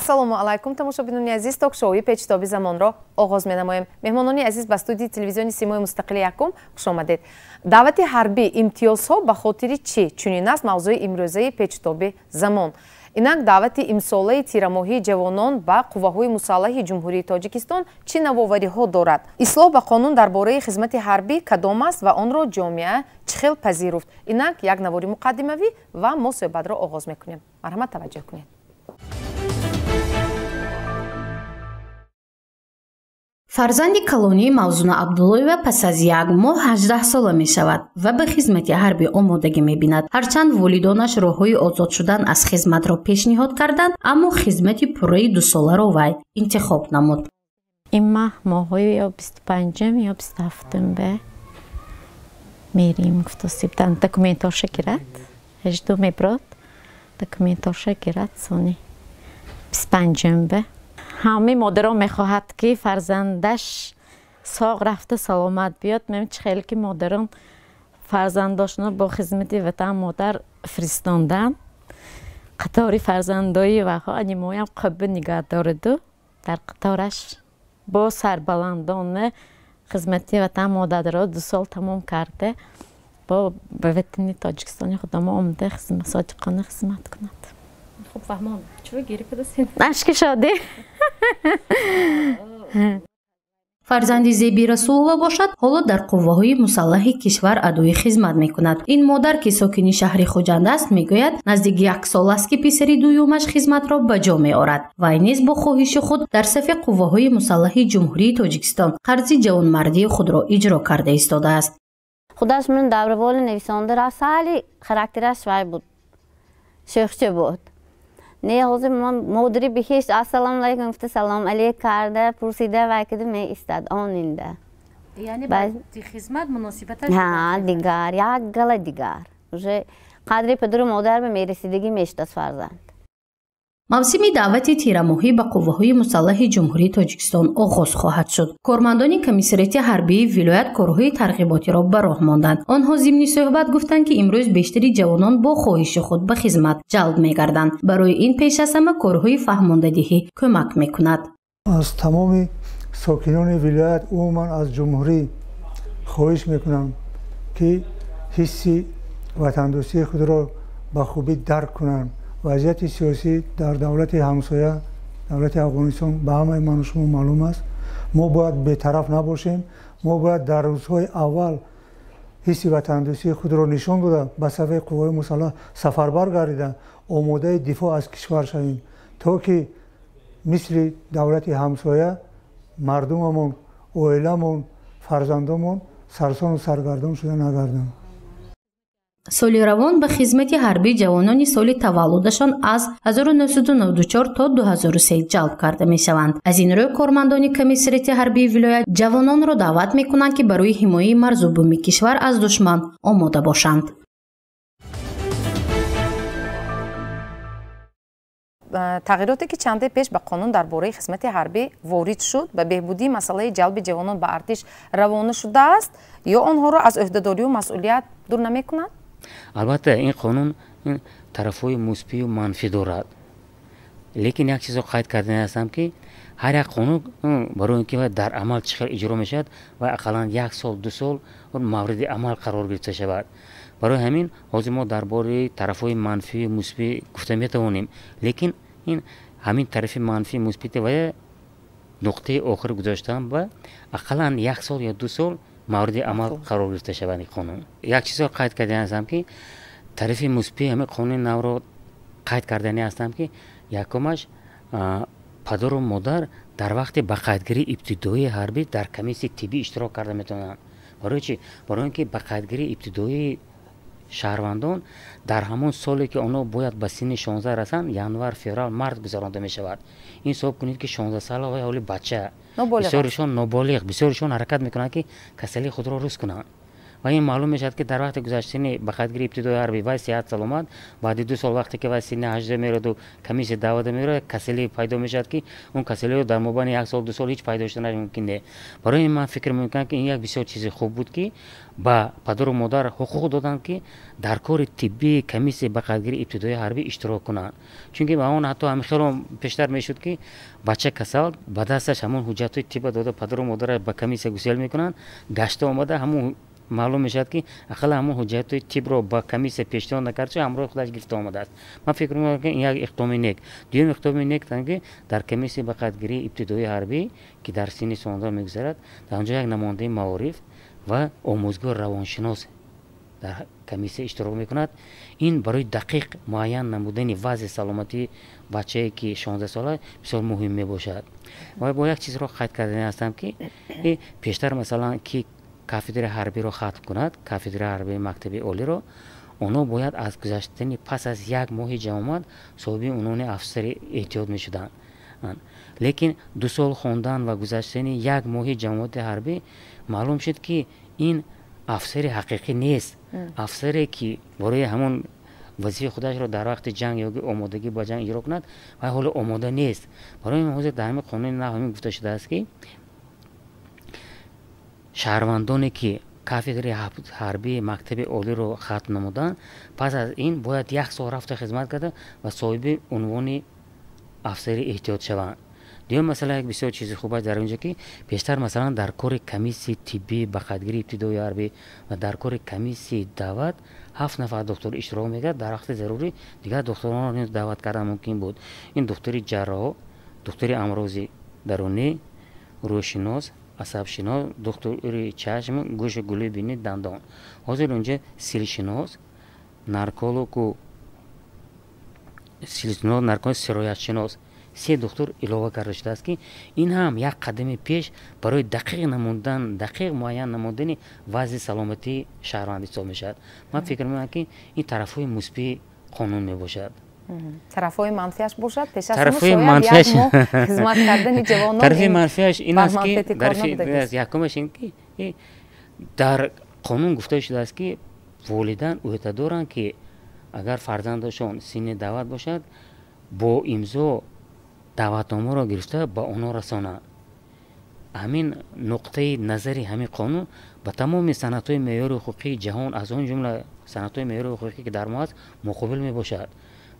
Ассалому алайкум, тамошобинони азиз, ток-шоуи Печитоби замонро оғоз менамоем. Меҳмонони азиз, ба студияи телевизиони Симои мустақили якум хуш омадед. Даъвати ҳарбӣ, имтиёзҳо ба хотири чӣ? Чунин аст мавзӯи имрӯзаи Печитоби замон. Инак, даъвати имсолаи тирамоҳии ҷавонон ба қувваҳои мусаллаҳи Ҷумҳурии Тоҷикистон чӣ навовариҳо дорад? Ислоҳ ба қонун дар бораи хизмати ҳарбӣ кадом аст ва онро ҷомеа чӣ хел пазируфт? Инак, як навори муқаддимавӣ ва мо суҳбатро оғоз мекунем. Марҳамат, таваҷҷӯҳ кунед. Фарзанди калонии Мавзуна Абдуллоева пас аз як моҳ 18 сола мешавад ва ба хизмати ҳарбӣ омодагӣ мебинад. Ҳарчанд волидонаш роҳҳои озод шудан аз хизматро пешниҳод карданд, аммо хизмати пурраи дусоларо вай интихоб намуд. Ин маҳ моҳҳои ё 25-м ё 27-м бе мерим, гуфтосибдан документоша гирад, 18 меброд, документоша гирад, сони 25-м бе. Ҳамаи модарон мехоҳад, ки фарзандаш соғ рафта саломат биёд. Мем чӣ хеле ки модарон фарзандошонро бо хизмати ватан модар фиристонданд, қатори фарзандои ваҳо анимоям қӯбби нигаҳ дораду дар қатораш бо сарбаландона хизмати ватан модарро 2 сол тамом карда бо ба ватани Тоҷикистони худамо омада содиқона хизмат кунад. Хуб, фаҳмон, чӯ гирӣ кардасин? Ашки шодӣ. Фарзанди Зеби Расулова бошад, ҳоло дар қувваҳои мусаллаҳи кишвар адои хизмат мекунад. Ин модар, ки сокини шаҳри Хуҷанд аст, мегӯяд, наздик 1 сол аст, ки писари дуюмаш хизматро ба ҷо меорад. Вай низ бо хоҳиши худ дар сафи қувваҳои мусаллаҳи Ҷумҳурии Тоҷикистон қарзи ҷавонмардии худро иҷро карда истодааст. Худаш ман добровольно нависонда рафт, сали характераш вай буд, шӯхча буд. Не, ҳозир ман модари бихишт ассалому алайкум гуфта салом алейк карда, пурсида вай кида меистад онинда. Яъне баъди хизмат муносибаташ? Ҳа, дигар, як гала дигар. Уже қадри падару модар ба мерасидагӣ мешудааст фарзанд. Мавсими даъвати тирамоҳӣ ба қувваҳои мусаллаҳи Ҷумҳурии Тоҷикистон оғоз хоҳад шуд. Кормандони комиссариати ҳарбии вилоят корҳои тарғиботиро ба роҳ монданд. Онҳо зимни суҳбат гуфтанд, ки имрӯз бештари ҷавонон бо хоҳиши худ ба хизмат ҷалб мегарданд. Барои ин пеш аз ҳама корҳои фаҳмондадиҳӣ кӯмак мекунад. Аз тамоми сокинони вилоят, умуман аз ҷумҳурӣ хоҳиш мекунам, ки ҳисси ватандӯстии худро ба хубӣ дарк кунанд. Вазъияти сиёсӣ дар давлати ҳамсоя, давлати Афғонистон, ба ҳамаи ману шумо маълум аст. Мо бояд бетараф набошем. Мо бояд дар рӯзҳои аввал ҳисси ватандӯстии худро нишон дода, ба сафи қувваҳои мусаллаҳ сафарбар гардида, омодаи дифоъ аз кишвар шавем, то ки мисли давлати ҳамсоя мардумамон, оиламон, фарзандомон сарсону саргардон шуда нагарданд. Соли равон ба хизмати ҳарбӣ ҷавонони соли таваллудашон аз 1994 то 2003 ҷалб карда мешаванд. Аз ин рӯ кормандони комиссариати ҳарбии вилоят ҷавононро даъват мекунанд, ки барои ҳимояи марзу буми кишвар аз душман омода бошанд. Тағйироте, ки чанде пеш ба қонун дар бораи хизмати ҳарбӣ ворид шуд, ба беҳбудии масъалаи ҷалби ҷавонон ба артиш равона шудааст ё онҳоро аз ӯҳдадорию масъулият дур намекунад? Албатта, ин қонун тарафҳои мусбию манфӣ дорад. Лекин як чизро қайд кардани ҳастам, ки ҳар як қонун барои ин ки дар амал чӣ хел иҷро мешавад ва ақаллан 1 сол 2 сол мавриди амал қарор гирифта шавад. Барои ҳамин ҳозир мо дар бораи тарафҳои манфию мусбӣ гуфта метавонем, лекин ин ҳамин тарафи манфӣ мусбити ва нуқтаи охир гузоштан ба ақаллан 1 сол ё 2 сол мавриди амал қарор гирифта шавад ин қонун. Як чизро қайд кардани ҳастам, ки тарафи мусбии ҳамин қонуни навро қайд кардани ҳастам, ки якумаш падару модар дар вақти ба қайдгирии ибтидоии ҳарбӣ дар комиссияи тиббӣ иштирок карда метавонанд. Барои чӣ? Барои ин ки ба қайдгирии ибтидоии шаҳрвандон дар ҳамон соле, ки онҳо бояд ба синни 16 расанд, январ, феврал, март гузаронда мешавад. Ин ҳисоб кунед, ки 16 сола ва ҳоли бача, бисёришон ноболиғ, бисёришон ҳаракат мекунанд, ки касалии худро рӯз кунанд. Ва ин маълум мешавад, ки дар вақти гузаштани ба қайдгирии ибтидои ҳарбӣ вай сиҳат саломат, баъди 2 сол вақте ки вай синни 18 мераду комиссия даъвата меравад, касалӣ пайдо мешавад, ки он касалиҳо дар мобайни 1 сол 2 сол ҳеҷ пайдо шуданаш мумкин не. Барои ин ман фикр мекунам, ки ин як бисёр чизи хуб буд, ки ба падару модар ҳуқуқ доданд, ки дар кори тиббии комиссияи ба қайдгирии ибтидои ҳарбӣ иштирок кунанд. Чунки ба он ҳатто ҳамин хело пештар мешуд, ки бача касал, ба дасташ ҳамон ҳуҷҷатҳои тибба дода, падару модараш ба комиссия гусел мекунанд, гашта омада ҳамон маълум мешавад, ки ақалла ҳамон ҳуҷҷатҳои тибро ба комиссия пешниҳод накард, чун ҳамроҳи худаш гирифта омадааст. Ман фикр мекунам, ки ин як иқдоми нек. Дуюм иқдоми нек, ки дар комиссияи ба қайдгирии ибтидоии ҳарбӣ, ки дар синни 16 мегузарад, дар он ҷо як намояндаи маориф ва омӯзгор равоншинос дар комиссия иштирок мекунад. Ин барои дақиқ муайян намудани вазъи саломатии бачае, ки 16 сола, бисёр муҳим мебошад. Ва бо як чизро қайд кардани ҳастам, ки пештар, масалан, ки кафедраи ҳарбиро хатм кунад, кафедраи ҳарбии мактаби олиро, онҳо бояд аз гузаштани пас аз 1 моҳи ҷамъомад соҳиби унвони афсари эҳтиёт мешуданд. Лекин 2 сол хондан ва гузаштани 1 моҳи ҷамъомати ҳарбӣ маълум шуд, ки ин афсари ҳақиқӣ нест. Афсаре, ки барои ҳамон вазифаи худашро дар вақти ҷанг ё омодагӣ ба ҷанг иҷро кунад, вай ҳоло омода нест. Барои ин ҳозир дар ҳамин қонуни нав ҳамин гуфта шудааст, ки шаҳрвандоне, ки кафедраи ҳарбии мактаби олиро хатм намуданд, пас аз ин бояд 1 сол рафта хизмат карда ва соҳиби унвони афсари эҳтиёт шаванд. Дуюм масъала, як бисёр чизи хуб аст дар он ҷо, ки пештар, масалан, дар кори комиссияи тиббӣ ба қайдгирии ибтидои ҳарбӣ ва дар кори комиссияи даъват 7 нафар доктор иштирок мекард. Дар вақти зарурӣ дигар докторонро низ даъват кардан мумкин буд. Ин доктори ҷарроҳ, доктори амрози дарунӣ, рӯҳшинос, асабшинос, доктори чашм, гӯшу гулӯи бинӣ, дандон. Ҳозир онҷо силшинос, наркологу силшинос, нарколог, сироятшинос, 3 доктор илова карда шудааст, ки ин ҳам як қадами пеш барои дақиқ намудан, дақиқ муайян намудани вазъи саломатии шаҳрванд ҳисоб мешавад. Ман фикр мекунам, ки ин тарафҳои мусбии қонун мебошад. Тарафҳои манфиаш бошад, пеш аз ҳама шояд 1 моҳ хизмат кардани ҷавонон. Тарафи манфиаш ин аст, ки якумаш ин ки дар қонун гуфта шудааст, ки волидан ӯҳда доранд, ки агар фарзандашон синни даъват бошад, бо имзо даъватномаро гирифта ба онҳо расонанд. Ҳамин нуқтаи назари ҳамин қонун ба тамоми санадҳои меъёри ҳуқуқии ҷаҳон, аз он ҷумла санадҳои меъёри ҳуқуқӣ, ки дар мо аст, муқобил мебошад.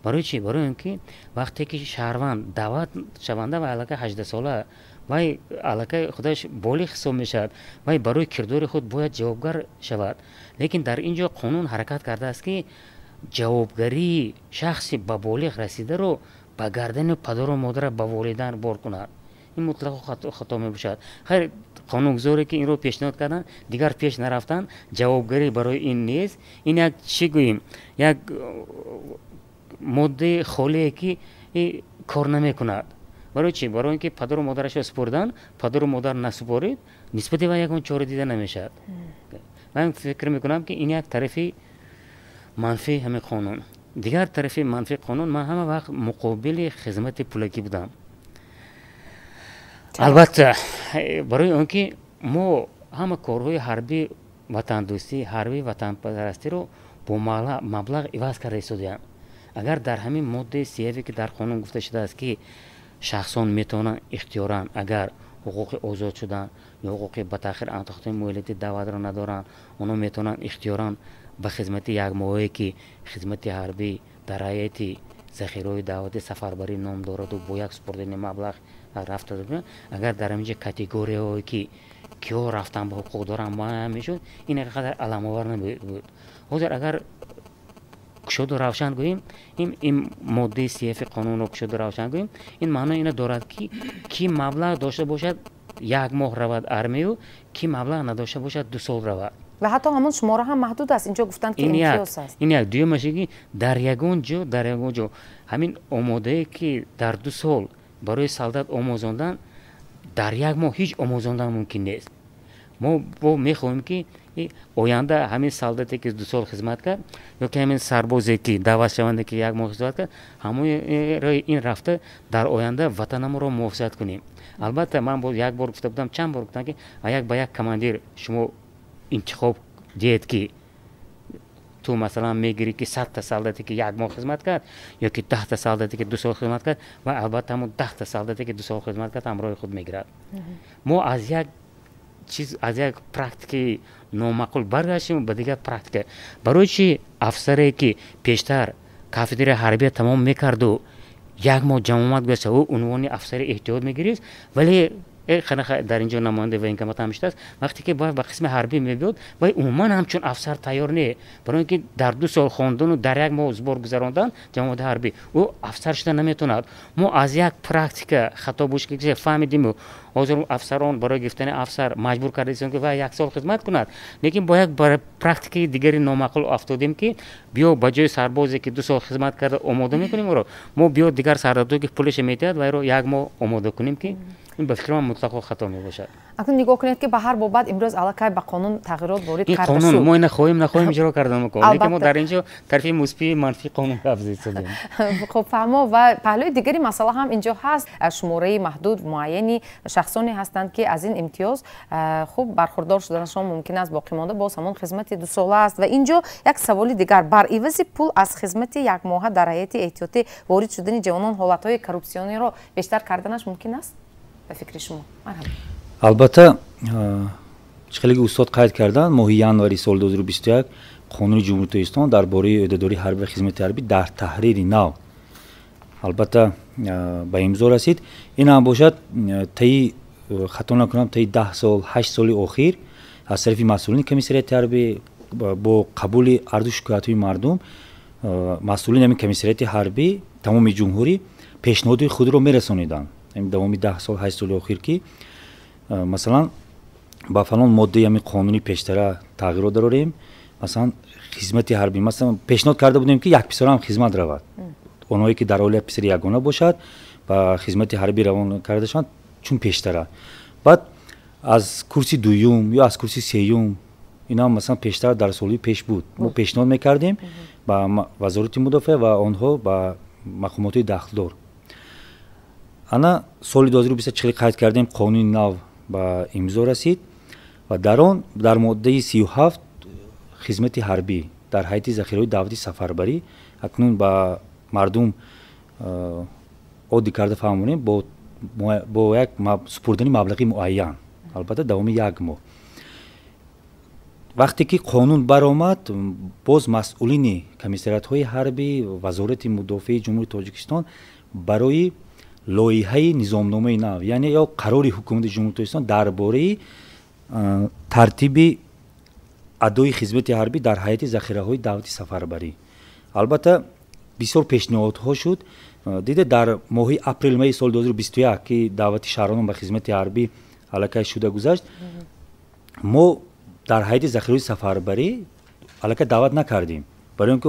Барои чӣ? Барои он ки вақте ки шаҳрванд даъват шаванда вай аллакай 18 сола, вай аллакай худаш болиғ ҳисоб мешавад, вай барои кирдори худ бояд ҷавобгар шавад. Лекин дар ин ҷо қонун ҳаракат кардааст, ки ҷавобгарии шахси ба болиғ расидаро ба гардани падару модара, ба волидан бор кунад. Ин мутлақо хато мебошад. Хайр, қонунгузоре, ки инро пешниҳод карданд, дигар пеш нарафтанд, ҷавобгарӣ барои ин нест. Ин як чӣ гӯем, як моддаи холие, ки кор намекунад. Барои чӣ? Барои ин ки падару модарашро супурдан, падару модар насупорид, нисбати вай ягон чора дида намешавад. Ман фикр мекунам, ки ин як тарафи манфии ҳамин қонун. Дигар тарафи манфии қонун, ман ҳама вақт муқобили хизмати пулакӣ будам. Албатта, барои он ки мо ҳама корҳои ҳарбии ватандӯстӣ, ҳарбии ватанпарастиро бо маблағ иваз карда истодаем. Агар дар ҳамин моддаи сияве, ки дар қонун гуфта шудааст, ки шахсон метавонанд ихтиёран, агар ҳуқуқи озод шудан ё ҳуқуқи ба таъхир андохтани муҳлати даъватро надоранд, онҳо метавонанд ихтиёран ба хизмати якмоҳае, ки хизмати ҳарбӣ дар ҳайати захираҳои даъвати сафарбарӣ ном дораду бо як супурдани маблағ рафта, агар дар ҳамин ҷо категорияҳое, ки киҳо рафтан ба ҳуқуқ доранд, муайян мешуд, ин қадар аламовар набуд. Ҳозир агар кушоду равшан гӯем, ин моддаи сияфи қонунро кушоду равшан гӯем, ин маънои инро дорад, ки ки маблағ дошта бошад, 1 моҳ равад армию, ки маблағ надошта бошад, 2 сол равад. Ва ҳатто ҳамон шумора ҳам маҳдуд аст. Инҷо гуфтанд, ки имтиёз аст. Ин як. Дуюмаш, ки дар ягон ҷо ҳамин омодае, ки дар 2 сол барои солдат омӯзондан, дар 1 моҳ ҳеҷ омӯзондан мумкин нест. Мо мехоҳем, ки оянда ҳамин солдате, ки 2 сол хизмат кард, ё ки ҳамин сарбозе, ки даъватшаванде, ки 1 моҳ хизмат кард, ҳамои ин рафта дар оянда ватанамонро муҳофизат кунем. Албатта, ман боз як бор гуфта будам, чанд бор гуфтам, ки як ба як командир шумо интихоб диҳед, ки ту масалан мегирӣ, ки 100-та солдате, ки як моҳ хизмат кард, ё ки 10-та солдате, ки 2 сол хизмат кард, ва албатта ҳамон 10-та солдате, ки 2 сол хизмат кард, ҳамроҳи худ мегирад. Мо аз як чиз, аз як практикаи номаъқул баргаштем ба дигар практика. Барои чи афсаре, ки пештар кафедраи ҳарбия тамом мекарду як моҳ ҷамъомад гузашта, ӯ унвони афсари эҳтиёт мегирифт, вале дар инҷо намояндаи военкомат ҳам шудааст, вақте ки бояд ба қисми ҳарбӣ мебиёд, вай умуман ҳамчун афсар тайёр не, барои ин ки дар 2 сол хондану дар як моҳ сбор гузарондан ҷамъомади ҳарбӣ, ӯ афсар шуда наметавонад. Мо аз як практика хато буш ки фаҳмидиму ҳозир афсарон барои гирифтани афсар маҷбур кардаистем, ки вай як сол хизмат кунад, лекин бо як практикаи дигари номаъқул афтодем, ки биё, ба ҷои сарбозе, ки 2 сол хизмат карда омода мекунем ӯро, мо биё дигар сарбозое, ки пулаша медиҳад, вайро як моҳ омода кунем, ки ин ба фикри ман мутлақо хато мебошад. Акнун нигоҳ кунед, ки ба ҳар бобат имрӯз аллакай ба қонун тағйирот ворид карда шуд. Қонун мо ина хоҳем нахоҳем иҷро кардан мекунем, лекин мо дар инҷо тарафи мусбии манфии қонун гап задем. Хуб, фаҳмо. Ва паҳлӯи дигари масъала ҳам инҷо ҳаст. Шумораи маҳдуд муайяни шахсоне ҳастанд, ки аз ин имтиёз хуб бархурдор шуданашон мумкин аст. Боқӣ монда боз ҳамон хизмати дусола аст. Ва инҷо як саволи дигар: бар ивази пул аз хизмати якмоҳа дар ҳайати эҳтиётӣ ворид шудани ҷавонон ҳолатҳои коррупсиониро бештар карданаш мумкин аст, ба фикри шумо? Албатта, чӣ хеле ки устод қайд карданд, моҳи январи соли 2021 Қонуни Ҷумҳурии Тоҷикистон дар бораи ӯҳдадории ҳарбӣ ва хизмати ҳарбӣ дар таҳрири нав, албатта, ба имзо расид. Ин ҳам бошад, таи, хато накунам, таи 10 сол, 8 соли охир аз тарафи масъулини комиссариати ҳарбӣ бо қабули арзу шикоятҳои мардум, масъулини ҳамин комиссариати ҳарбӣ тамоми ҷумҳурӣ пешниҳоди худро мерасониданд. Давоми 10 сол, 8 соли охир, ки масалан, ба фалон моддаи ҳамин қонуни пештара тағйирот дарорем, масалан, хизмати ҳарбӣ, масалан, пешниҳод карда будем, ки як писараам хизмат равад, онҳое ки дар оила писари ягона бошад, ба хизмати ҳарбӣ равон карда шаванд, чун пештара. Баъд аз курси дуюм ё аз курси сеюм, инам масалан пештар дар солҳои пеш буд, мо пешниҳод мекардем ба Вазорати мудофиа ва онҳо ба мақомотҳои дахлдор. Ана соли 2020, чӣ хеле қайд кардем, қонуни нав ба имзо расид ва дар он дар моддаи 37 хизмати ҳарбӣ дар ҳайати захираҳои даъвати сафарбарӣ, акнун ба мардум оддӣ карда фаҳмонем, бо як супурдани маблағи муайян, албатта, давоми як моҳ. Вақте ки қонун баромад, боз масъулини комиссариатҳои ҳарбӣ, Вазорати мудофиаи Ҷумҳурии Тоҷикистон барои лоиҳаи низомномаи нав, яъне ё қарори Ҳукумати Ҷумҳурии Тоҷикистон дар бораи тартиби адои хизмати ҳарбӣ дар ҳайати захираҳои даъвати сафарбарӣ, албатта, бисёр пешниҳодҳо шуд. Диде, дар моҳи апрел майи соли 2021, ки даъвати шаҳрвандон ба хизмати ҳарбӣ аллакай шуда гузашт, мо дар ҳайати захираҳои сафарбарӣ аллакай даъват накардем, барои он ки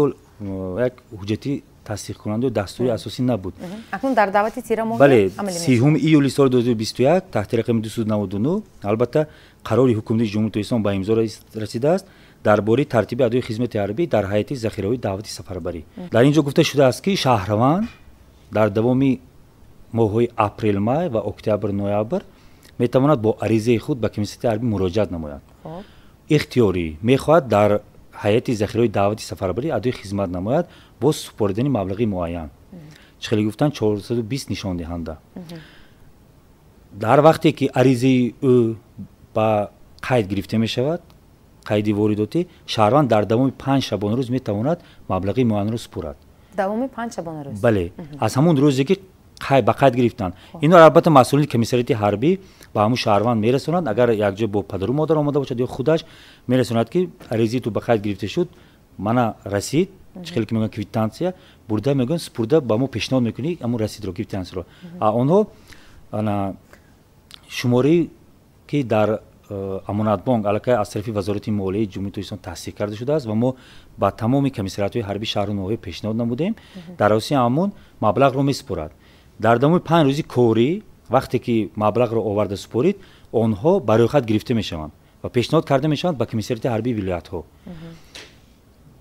як ҳуҷҷати тасдиқкунандаи дастури асосӣ набуд. Акнун дар даъвати тирамоҳ? Бале, 30 июли соли 2021 таҳти рақами 299, албатта, қарори Ҳукумати Ҷумҳурии Тоҷикистон ба имзо расидааст дар бораи тартиби адои хизмати ҳарбӣ дар ҳайати захираҳои даъвати сафарбарӣ. Дар ин ҷо гуфта шудааст, ки шаҳрванд дар давоми моҳҳои апрел май ва октябр ноябр метавонад бо аризаи худ ба комиссариати ҳарбӣ муроҷиат намояд, ихтиёрӣ мехоҳад дар ҳайати захираҳои даъвати сафарбарӣ адои хизмат намояд бо супоридани маблағи муайян, чӣ хеле гуфтанд, 420 нишондиҳанда. Дар вақте ки аризаи ӯ ба қайд гирифта мешавад, қайди воридотӣ, шаҳрванд дар давоми 5 шабонарӯз метавонад маблағи муайянро супорад. Давоми 5 шабонарӯз? Бале, аз ҳамон рӯзе ки ба қайд гирифтанд. Инро, албатта, масъулини комиссариати ҳарбӣ ба ҳамун шаҳрванд мерасонанд, агар якҷо бо падару модар омода бошад ё худаш мерасонад, ки аризаи ту ба қайд гирифта шуд, мана расид, чӣ хеле ки мегӯянд, квитансия бурда, мегӯянд, супурда ба мо пешниҳод мекунӣ ҳамун расидро, квитансияро. А онҳо ана шумораи, ки дар Амонатбонк аллакай аз тарафи Вазорати молияи Ҷумҳурии Тоҷикистон тасдиқ карда шудааст ва мо ба тамоми комиссариатҳои ҳарбии шаҳру ноҳия пешниҳод намудем, дар асоси ҳамон маблағро месупорад. Дар давоми 5 рӯзи корӣ, вақте ки маблағро оварда супорид, онҳо ба рӯйхат гирифта мешаванд ва пешниҳод карда мешаванд ба комиссариати ҳарбии вилоятҳо.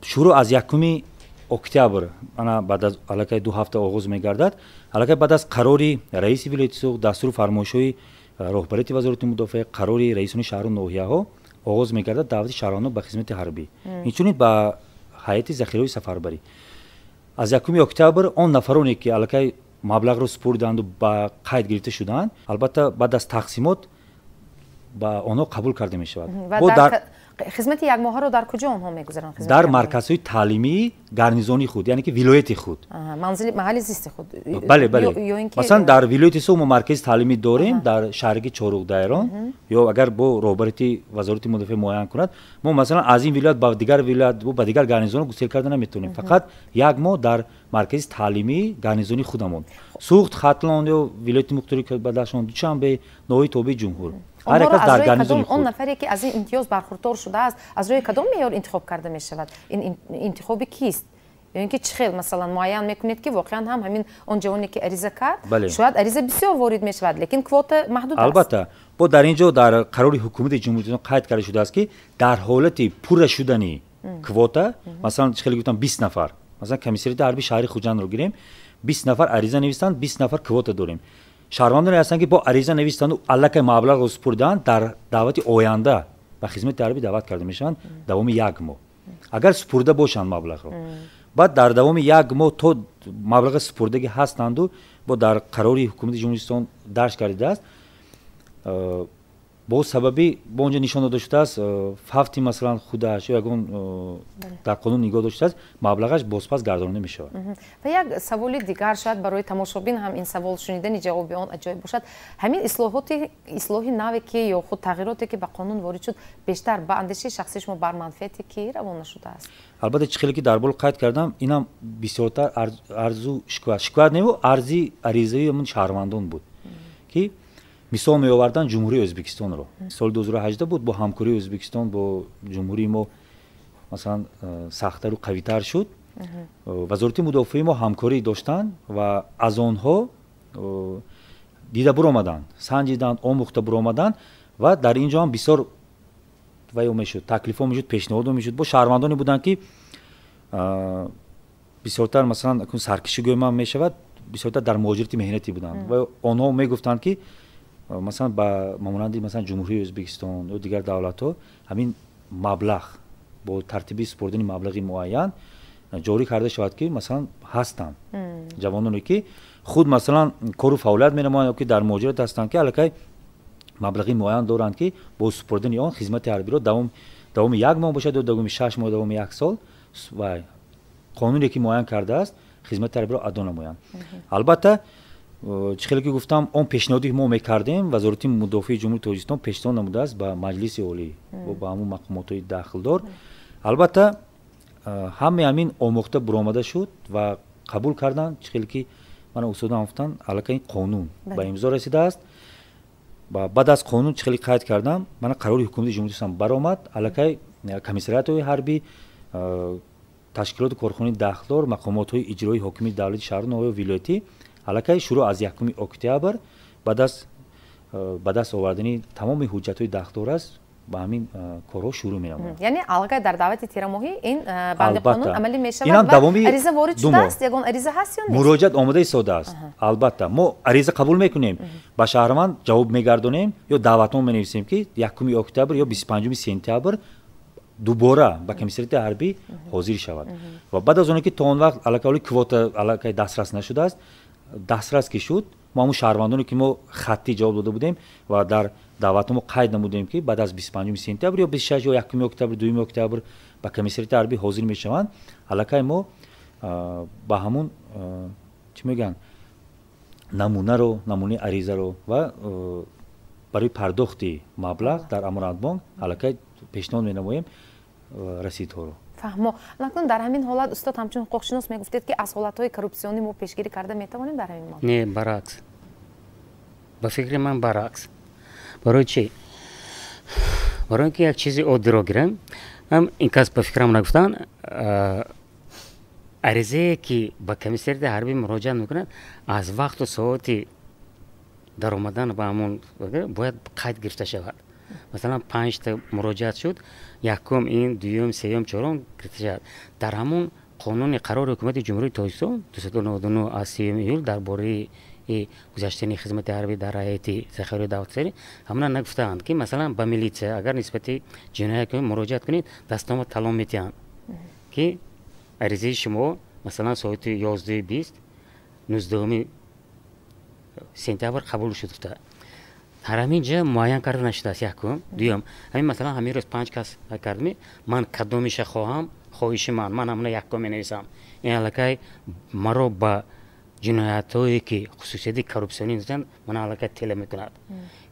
Шурӯъ аз 1 октябр, ана баъд аз аллакай 2 ҳафта оғоз мегардад, аллакай баъд аз қарори раиси вилояти Суғд, дастуру фармоишҳои роҳбарияти Вазорати мудофиа, қарори раисони шаҳру ноҳияҳо. оғоз мегардад даъвати шаҳрвандон ба хизмати ҳарбӣ, инчунин ба ҳайати захираҳои сафарбарӣ. Аз 1 октябр он нафароне ки аллакай маблағро супориданду ба қайд гирифта шудаанд, албатта баъд аз тақсимот ба онҳо қабул карда мешавад. Хизмати якмоҳаро дар куҷо онҳо мегузаранд? Дар марказҳои таълимии гарнизони худ, яъне ки вилояти худ. Маҳалли зисти худ. Бале, бале. Масалан, дар вилояти Суғд мо маркази таълимӣ дорем дар шаҳраки Чоруғдайрон, ё агар бо роҳбарияти Вазорати мудофиа муайян кунад, мо масалан аз ин вилоят ба дигар вилоят, ба дигар гарнизонҳо гусел карда наметавонем. Фақат як моҳ дар маркази таълимии гарнизони худамон. Суғд, Хатлон ё вилояти Мухтори Бадахшон, Душанбе, ноҳияи тобеи ҷумҳур. Онҳоро аз рӯи кадом, он нафаре ки аз ин имтиёз бархурдор шудааст, аз рӯи кадом меъёр интихоб карда мешавад? Ин интихоби кист? Ё ин ки чӣ хел масалан муайян мекунед ки воқеан ҳам ҳамин он ҷавоне ки ариза кард, шояд ариза бисёр ворид мешавад, лекин квота маҳдуд аст. Албатта, бо дар ин ҷо дар қарори ҳукумати ҷумҳурии Тоҷикистон қайд карда шудааст ки дар ҳолати пурра шудани квота, масалан чӣ хеле гуфтам 20 нафар, масалан комиссариати ҳарбии шаҳри Хуҷандро гирем, 20 нафар ариза нависанд, 20 нафар квота дорем. Шаҳрвандоне ҳастанд ки бо ариза навистанду аллакай маблағро супурдаанд, дар даъвати оянда ба хизмати ҳарбӣ даъват карда мешаванд давоми як моҳ, агар супурда бошанд маблағро. Баъд дар давоми як моҳ то маблағи супурдагӣ ҳастанду бо дар қарори ҳукумати ҷумҳурии дарҷ кардааст, бо сабаби бо онҷо нишон дода шудааст фавти масалан худаш ё ягон дар қонун нигоҳ доштааст, маблағаш бозпас гардонида мешавад. Ва як саволи дигар, шояд барои тамошобин ҳам ин савол шунидани ҷавоби он аҷоиб бошад. Ҳамин ислоҳи наве ки ё худ тағйироте ки ба қонун ворид шуд, бештар ба андешаи шахсии шумо бар манфиати кӣ равона шудааст? Албатта, чӣ хеле ки дар боло қайд кардам, инам бисёртар арзу шикоят неву арзи аризаи ҳамун шаҳрвандон буд ки мисол меоварданд Ҷумҳурии Ӯзбекистонро. Соли 2018 буд, бо ҳамкории Ӯзбекистон бо ҷумҳурии мо масалан сахттару қавитар шуд. Вазорати мудофиаи мо ҳамкорӣ доштанд ва аз онҳо дида буромаданд, санҷиданд, омӯхта буромаданд ва дар ин ҷо ҳам бисёр ваё мешуд, таклифҳо мешуд, пешниҳодҳо мешуд. Бо шаҳрвандоне буданд ки бисёртар масалан саркашӣ гӯем ҳам мешавад, бисёртар дар муҳоҷирати меҳнатӣ буданд ва онҳо мегуфтанд ки масалан ба монанди масалан Ҷумҳурии Ӯзбекистон ё дигар давлатҳо ҳамин маблағ бо тартиби супордани маблағи муайян ҷорӣ карда шавад ки масалан ҳастанд ҷавононе ки худ масалан кору фаъолият менамоянд ё ки дар муҳоҷират ҳастанд ки аллакай маблағи муайян доранд ки бо супордани он хизмати ҳарбиро давоми як моҳ бошад ё давоми 6 моҳ, давоми як сол ва қонуне ки муайян кардааст хизмати ҳарбиро адо намоянд. Албатта, чӣ хеле ки гуфтам, он пешниҳоде ки мо мекардем, Вазорати мудофиаи Ҷумҳурии Тоҷикистон пешниҳод намудааст ба Маҷлиси Олӣ ва ба ҳамун мақомотҳои дахлдор. Албатта, ҳамаи ҳамин омӯхта буромада шуд ва қабул карданд. Чӣ хеле ки мана устодам гуфтанд, аллакай ин қонун ба имзо расидааст. Баъд аз қонун чӣ хеле қайд кардам, мана қарори ҳукумати Ҷумҳурии Тоҷикистон баромад, аллакай комиссариатҳои ҳарбӣ, ташкилоти корхонаи дахлдор, мақомотҳои иҷроии ҳокимияти давлати шаҳру ноҳияу вилоятӣ аллакай шурӯъ аз 1 октябр баъд аз ба даст овардани тамоми ҳуҷҷатҳои дахлдор аст ба ҳамин корҳо шурӯъ менамоянд. Яъне аллакай дар даъвати тирамоҳӣ ин банди қонун амалӣ мешавад ва ариза ворид шудааст? Ягон ариза ҳаст ё нест? Муроҷиат омода истодааст. Албатта, мо ариза қабул мекунем, ба шаҳрванд ҷавоб мегардонем ё даъватнома менависем ки 1 октябр ё 25 сентябр дубора ба комиссариати ҳарбӣ ҳозир шавад. Ва баъд аз оне ки то он вақт аллакай квота аллакай дастрас нашудааст, дастрас ки шуд, мо ҳамун шаҳрвандоне ки мо хаттӣ ҷавоб дода будем ва дар даъватнома қайд намудем ки баъд аз 25 сентябр ё 26 ё 1 октябр, 2 октябр ба комиссариати ҳарбӣ ҳозир мешаванд, аллакай мо ба ҳамун чӣ мегӯянд намунаро, намунаи аризаро ва барои пардохти маблағ дар Амонатбонк аллакай пешниҳод менамоем расидҳоро. Фаҳмо. Акнун дар ҳамин ҳолат устод ҳамчун ҳуқуқшинос мегуфтед ки аз ҳолатҳои коррупсионӣ мо пешгирӣ карда метавонем дар ҳамин мавзӯъ? Не, баръакс. Ба фикри ман баръакс. Барои чӣ? Барои ин ки як чизи оддиро гирем, ҳам ин кас ба фикрам нагуфтанд, аризае ки ба комиссариати ҳарбӣ муроҷиат мекунад, аз вақту соати даромадан ба ҳамон бояд қайд гирифта шавад. Масалан, 5 та муроҷиат шуд, якум ин, дуюм, сеюм, чорум гирифта шавад. Дар ҳамон қонуни қарори ҳукумати Ҷумҳурии Тоҷикистон 299 аз 3 июл дар бораи Гузаштани хизмати ҳарбӣ дар ҳайати захираҳои давлатӣ ҳамона нагуфтаанд, ки масалан ба милитсия агар нисбати ҷиноят муроҷиат кунед, дастнома талон метиҳанд, ки аризаи шумо масалан соати 11:20 19 сентябр қабул шуд гуфта. Дар ҳамин ҷо муайян карда нашудааст. Якум. Дуюм, ҳамин масалан ҳамин рӯз 5 кас кардем, ман кадомиша хоҳам, хоҳиши ман ҳамона якум менависам. Ин аллакай маро ба ҷиноятҳое ки хусусияти коррупсионӣ доранд, ман аллакай тела мекунад.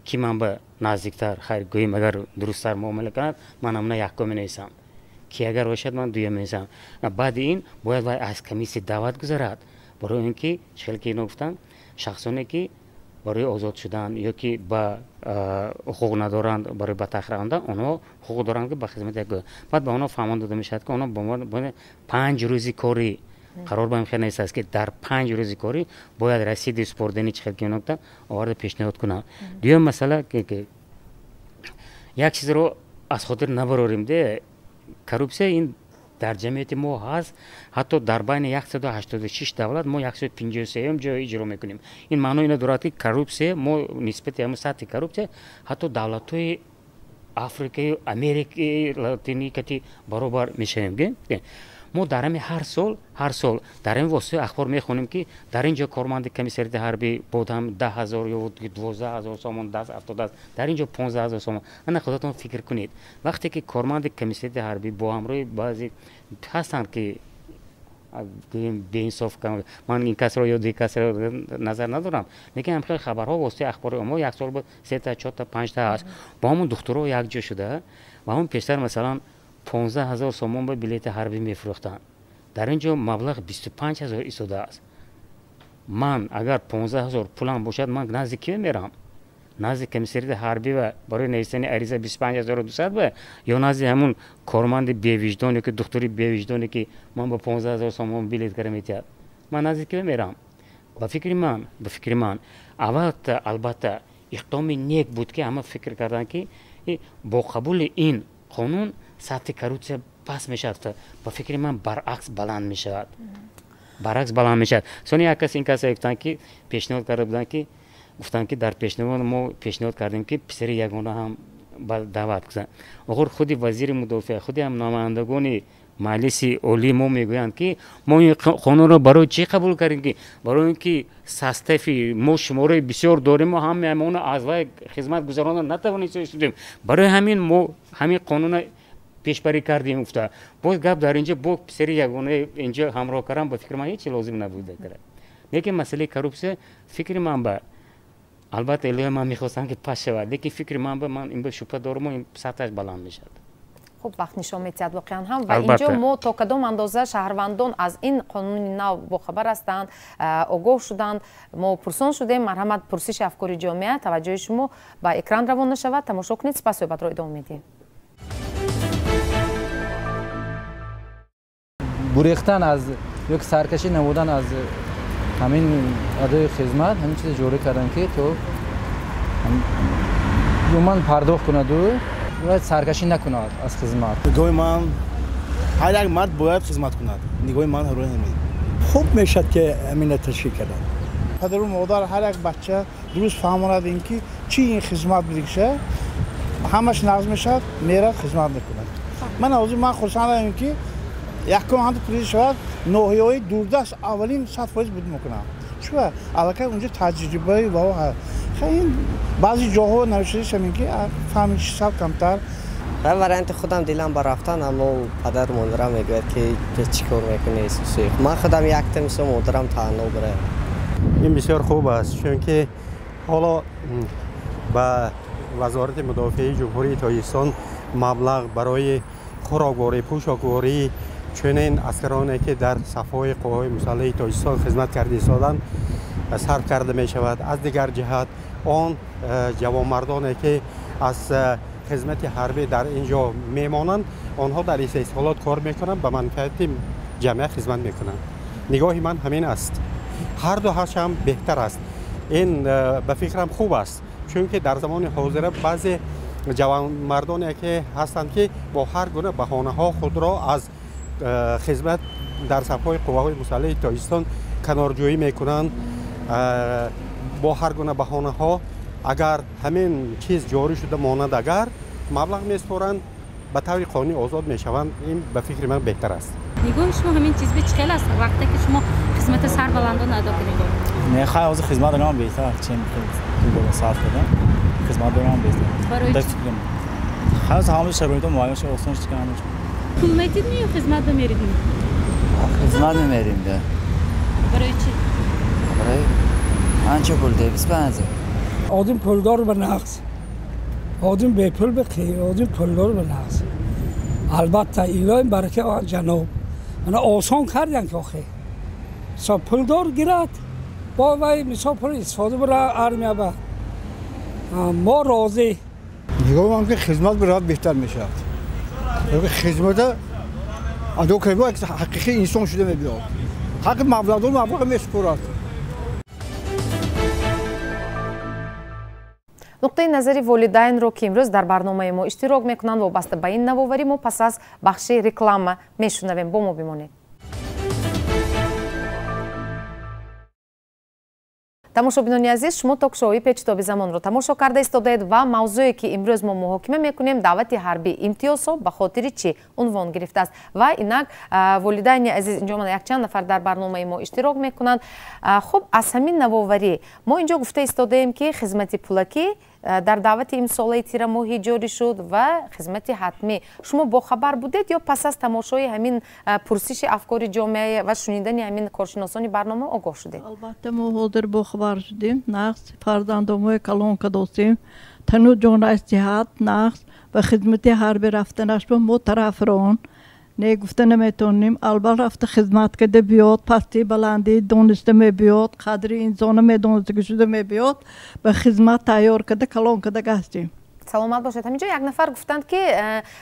Ки ман ба наздиктар, хайр гӯем, агар дурусттар муомила кунад, ман ҳамона якум менависам. Ки агар бошад, ман дуюм менависам. Баъди ин бояд вай аз комиссия даъват гузарад, барои ин ки хеле ки ино гуфтанд, шахсоне ки барои озод шудан ё ки ба ҳуқуқ надоранд барои ба таъхир омадан, онҳо ҳуқуқ доранд ки ба хизмат як. Баъд ба онҳо фаҳмон дода мешавад, ки онҳо ба 5 рӯзи корӣ қарор ба ин нест аст, ки дар 5 рӯзи корӣ бояд расиди супордани чӣ хел ки инро оварда пешниҳод кунанд. Дуюм масъала, ки як чизро аз хотир набарорем, де коррупсия ин дар ҷамъияти мо ҳаст, ҳатто дар байни 186 давлат мо 153 ҷой иҷро мекунем. Ин маъно ино дорад, ки коррупсия мо нисбати ҳамин сатҳи коррупсия ҳатто давлатҳои Африкаю Америкаи Латинӣ кати баробар мешавем. Мо дар ҳамин ҳар сол дар ҳамин воситаи ахбор мехонем, ки дар ин ҷо корманди комиссариати ҳарбӣ бодам 10 000 ё 12 000 сомон даст афтодааст, дар ин ҷо 15 000 сомон. Ана худатон фикр кунед, вақте ки корманди комиссариати ҳарбӣ бо ҳамроҳи баъзе ҳастанд, ки беинсоф, ман ин касро ё дигар касро назар надорам, лекин ҳам хеле хабарҳо воситаи ахбори омма як сол буд 3 та 4 та 5 та ҳаст, бо ҳамон духтурҳо якҷо шуда ва ҳамон пештар масалан 15 000 сомон ба билети ҳарбӣ мефурӯхтанд. Дар ин ҷо маблағ 25 000 истодааст. Ман агар 15 000 пулам бошад, ман назди ки мерам? Назди комиссариати ҳарбӣ ва барои нависани ариза 25 200 ба ё назди ҳамун корманди бевиҷдон ё ки духтури бевиҷдоне, ки ман ба 15 000 сомон билет кара метиҳад? Ман назди ки мерам? Ба фикри ман аввалта албатта иқдоми нек буд, ки ҳама фикр карданд, ки бо қабули ин қонун сатҳи коррупсия паст мешавад. Ба фикри ман баръакс баланд мешавад. Баръакс баланд мешавад. Сони як кас ин кас гуфтанд, ки пешниҳод карда буданд, ки гуфтанд, ки дар пешниҳод мо пешниҳод кардем, ки писари ягона ҳам ба даъват кунанд. Охир худи вазири мудофиа, худи ҳам намояндагони маҷлиси олии мо мегӯянд, ки мо ин қонунро барои чӣ қабул кардем, ки барои ин ки состави мо шумораи бисёр дорем, мо ҳамаи мо аз вай хизмат гузаронда натавонистем, барои ҳамин мо ҳамин қонунро пешбарӣ кардем гуфта. Боз гап дар инҷо бо писари ягона инҷо ҳамроҳ кардам, ба фикри ман ҳеҷ лозим набуда. Лекин масъалаи коррупсия фикри ман ба албатта илоҳи ман мехостам, ки паст шавад, лекин фикри ман ба ман ин ба шубҳа дорам, ин сатҳаш баланд мешавад. Хуб, вақт нишон медиҳад воқеан ҳам. Ва инҷо мо то кадом андоза шаҳрвандон аз ин қонуни нав бохабар ҳастанд, огоҳ шуданд, мо пурсон шудем. Марҳамат, пурсиши афкори ҷомеа, таваҷҷӯҳи шумо ба экран равона шавад, тамошо кунед, сипас суҳбатро идома медиҳем. Гурехтан аз ё ки саркашӣ намудан аз ҳамин адои хизмат, ҳамин чизе ҷорӣ карданд, ки то умуман пардохт кунаду бояд саркашӣ накунад аз хизмат. Нигоҳи ман, ҳар як мард бояд хизмат кунад. Нигоҳи ман ҳарӯи ҳамин. Хуб мешавад, ки ҳамина ташкил карданд. Падару модар ҳар як бача дуруст фаҳмонад, ин ки чӣ ин хизмат бидикша, ҳамаш нағз мешавад, мерад хизмат мекунад. Ман ҳозир ман хурсандам, ки якум ҳамто пулис шавад, ноҳияҳои дурдаст аввалин 100% буд мекунам. Чуба аллакай унҷо таҷрибаи вао ҳаст. Ин баъзе ҷоҳо навиштаам, ки фаҳмиши сал камтар. Ман варианти худам дилам ба рафтан, аммо падару модарам мегӯяд, ки чӣ кор мекунӣ. Ман худам якта мисол модарам таъно бара. Ин бисёр хуб аст, чунки ҳоло ба вазорати мудофиаи Ҷумҳурии Тоҷикистон маблағ барои хӯрокворӣ, пӯшокворӣ чунин аскароне, ки дар сафҳои қувваҳои мусаллаҳи Тоҷикистон хизмат карда истоданд, сарф карда мешавад. Аз дигар ҷиҳат, он ҷавонмардоне, ки аз хизмати ҳарбӣ дар ин ҷо мемонанд, онҳо дар истеҳсолот кор мекунанд, ба манфиати ҷамъият хизмат мекунанд. Нигоҳи ман ҳамин аст. Ҳар ду ҳам беҳтар аст. Ин ба фикрам хуб аст, чунки дар замони ҳозира баъзе ҷавонмардоне, ки ҳастанд, ки бо ҳар гуна баҳонаҳо худро аз хизмат дар сафҳои қувваҳои мусаллаҳи Тоҷикистон канорҷӯӣ мекунанд. Бо ҳар гуна баҳонаҳо агар ҳамин чиз ҷорӣ шуда монад, агар маблағ месупоранд, ба таври қонунӣ озод мешаванд. Ин ба фикри ман беҳтар аст. Нигоҳи шумо ҳамин чиз чӣ хел аст вақте ки шумо хизмати сарбаландона адо кунед? Не, хай, ҳозир хизмат дорам беҳтар, чем пул сарф кардан. Хизмат дорам беҳтар. Барои чӣ? Хай, ҳама шароито муайян шуд, осон шуд ҳама. Пул метидни ё хизмат меридни? Хизмат мерим да. Барои чӣ? Барои анча пул де, 25. Одим пулдор ба нақс. Одим бепул ба қи, одим пулдор ба нақс. Албатта илоҳим барака ҷаноб. Мана осон кардан ки охе. Мисол пулдор гирад, бо вай мисол пул истифода бара армия ба. Мо розӣ. Нигоҳам ки хизмат барад беҳтар мешавад. Хизмата адо карда ҳақиқи инсон шуда мебиёд. Ҳаққи маблағдор маблағ месупорад. Нуқтаи назари волидайнро, ки имрӯз дар барномаи мо иштирок мекунанд, вобаста ба ин навоварӣ мо пас аз бахши реклама мешунавем. Бо мо бимонед. Тамошобинони азиз, шумо ток-шоуи Печитоби замонро тамошо карда истодаед ва мавзӯе, ки имрӯз мо муҳокима мекунем, даъвати ҳарбӣ, имтиёзҳо ба хотири чӣ унвон гирифтааст. Ва инак волидайни азиз, инҷо мана якчанд нафар дар барномаи мо иштирок мекунанд. Хуб, аз ҳамин навоварӣ мо инҷо гуфта истодаем, ки хизмати пулакӣ дар даъвати имсолаи тирамоҳӣ ҷорӣ шуд ва хизмати ҳатмӣ. Шумо бохабар будед ё пас аз тамошои ҳамин пурсиши афкори ҷомеа ва шунидани ҳамин коршиносони барнома огоҳ шудед? Албатта, мо ҳозир бохабар шудем. Нақс фарзандомои калон кадостем, тану ҷонаш сиҳат, нақс ба хизмати ҳарбӣ рафтанаш ба мо тарафрон не гуфта наметонем. Албатта, рафта хизмат карда биёд, пасти баландӣ дониста мебиёд, қадри инсона медонистагӣ шуда мебиёд, ба хизмат тайёр карда калон карда ҳастем. Саломат бошед. Ҳаминҷо як нафар гуфтанд, ки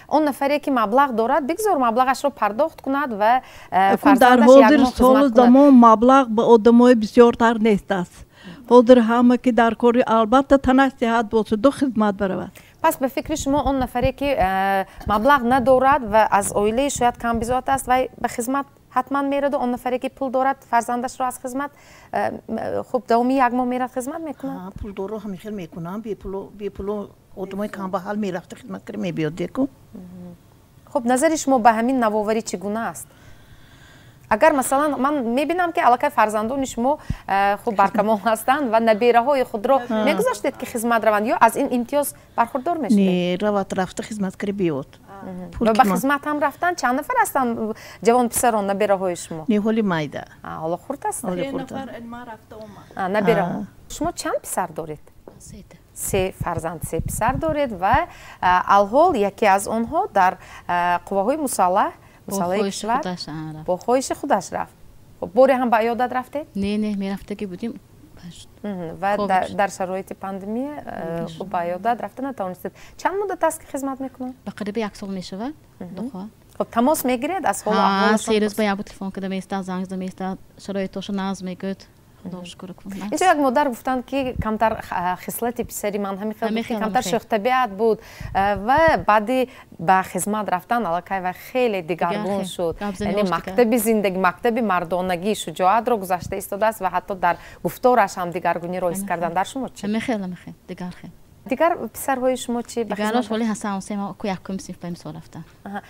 он нафаре, ки маблағ дорад, бигзор маблағашро пардохт кунад ва дар ҳозир солу замон маблағ ба одамои бисёртар нест аст. Ҳозир ҳама ки дар кори, албатта, танаш сиҳат бошаду хизмат баравад. Пас ба фикри шумо, он нафаре, ки маблағ надорад ва аз оилаи шояд камбизоат аст, вай ба хизмат ҳатман мераду он нафаре, ки пул дорад, фарзандашро аз хизмат хуб давоми як моҳ мерад, хизмат мекунад? Пулдоро ҳамин хел мекунанд, бепуло одамои камбаҳал мерафта хизмат карда мебиёд деку. Хуб, назари шумо ба ҳамин навоварӣ чӣ гуна аст? Агар масалан ман мебинам, ки аллакай фарзандони шумо хуб баркамол ҳастанд ва набераҳои худро мегузоштед, ки хизмат раванд, ё аз ин имтиёз бархурдор мешудед? Не, равад, рафта хизмат карда биёд. Ва ба хизмат ҳам рафтан чанд нафар ҳастанд ҷавонписарон, набераҳои шумо? Не, ҳоли майда. Ҳоло хурд ҳастанд? Набераҳо. Шумо чанд писар доред? Се фарзанд, се писар доред ва алҳол яке аз онҳо дар қувваҳои мусаллаҳ мусаллаҳи кишвар бо хоҳиши худаш рафт. Боре ҳам ба иёдат рафтед? Не, мерафтагӣ будем. Ва дар шароити пандемия хуб ба иёдат рафта натавонистед. Чанд муддат аст, ки хизмат мекунад? Ба қариби як сол мешавад. Хуб, тамос мегиред аз ҳолу аҳволашон? Се рӯз ба як телефон карда меистад, занг зада меистад, шароитошо нағз мегӯяд. Инҷо як модар гуфтанд, ки камтар хислати писари ман ҳамин хел буд, ки камтар шӯхтабиат буд ва баъди ба хизмат рафтан аллакай вай хеле дигаргун шуд. Яъне мактаби зиндагӣ, мактаби мардонагӣ, шуҷоатро гузашта истодааст ва ҳатто дар гуфтораш ҳам дигаргуниро ҳис кардан. Дар шумо чӣ? Ҳамин хел, дигар хел. Дигар писарҳои шумо чӣ? Дигараш ҳоли ҳастанд, се ку якум синф ба имсол рафтанд.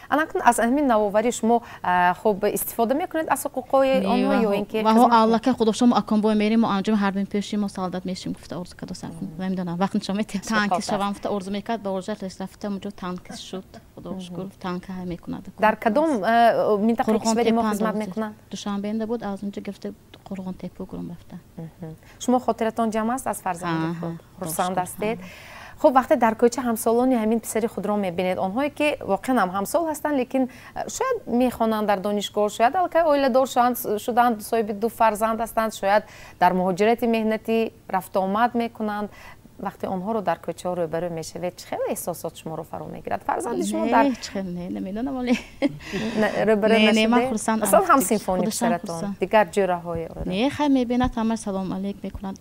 Анакун аз ҳамин навоварӣ шумо хуб истифода мекунед аз ҳуқуқҳои онҳо ё ин ки ваҳо аллакай худошо мо аконбой мерем, мо анҷоми ҳарбин пеши мо солдат мешим гуфта орзу кардосам. Намедонам вақт нишон метиҳад. Танкист шавам гуфта орзу мекард, ба орзуаш рафта онҷо танкист шуд. Худо шукр, танка ҳай мекунад. Дар кадом минтақаи кишвари мо хизмат мекунанд? Душанбеда буд, аз онҷо гирифта Қурғонтеппа гурум рафта. Шумо хотиратон ҷамъ аст аз фарзанди худ? Хурсанд ҳастед? Хуб, вақте дар кӯча ҳамсолони ҳамин писари худро мебинед, онҳое, ки воқеан ҳам ҳамсол ҳастанд, лекин шояд мехонанд дар донишгоҳ, шояд аллакай оиладор шуданд, соҳиби ду фарзанд ҳастанд, шояд дар муҳоҷирати меҳнатӣ рафтуомад мекунанд, вақте онҳоро дар кӯчаҳо рӯбарӯ мешавед, чӣ хел эҳсосот шуморо фаро мегирад? Фарзанди шумо дар намедонам, вале рӯбарӯ нашудед? Масалан, ҳамсинфони писаратон, дигар ҷӯраҳои Не, хай мебинад, ҳама салом алейк мекунад.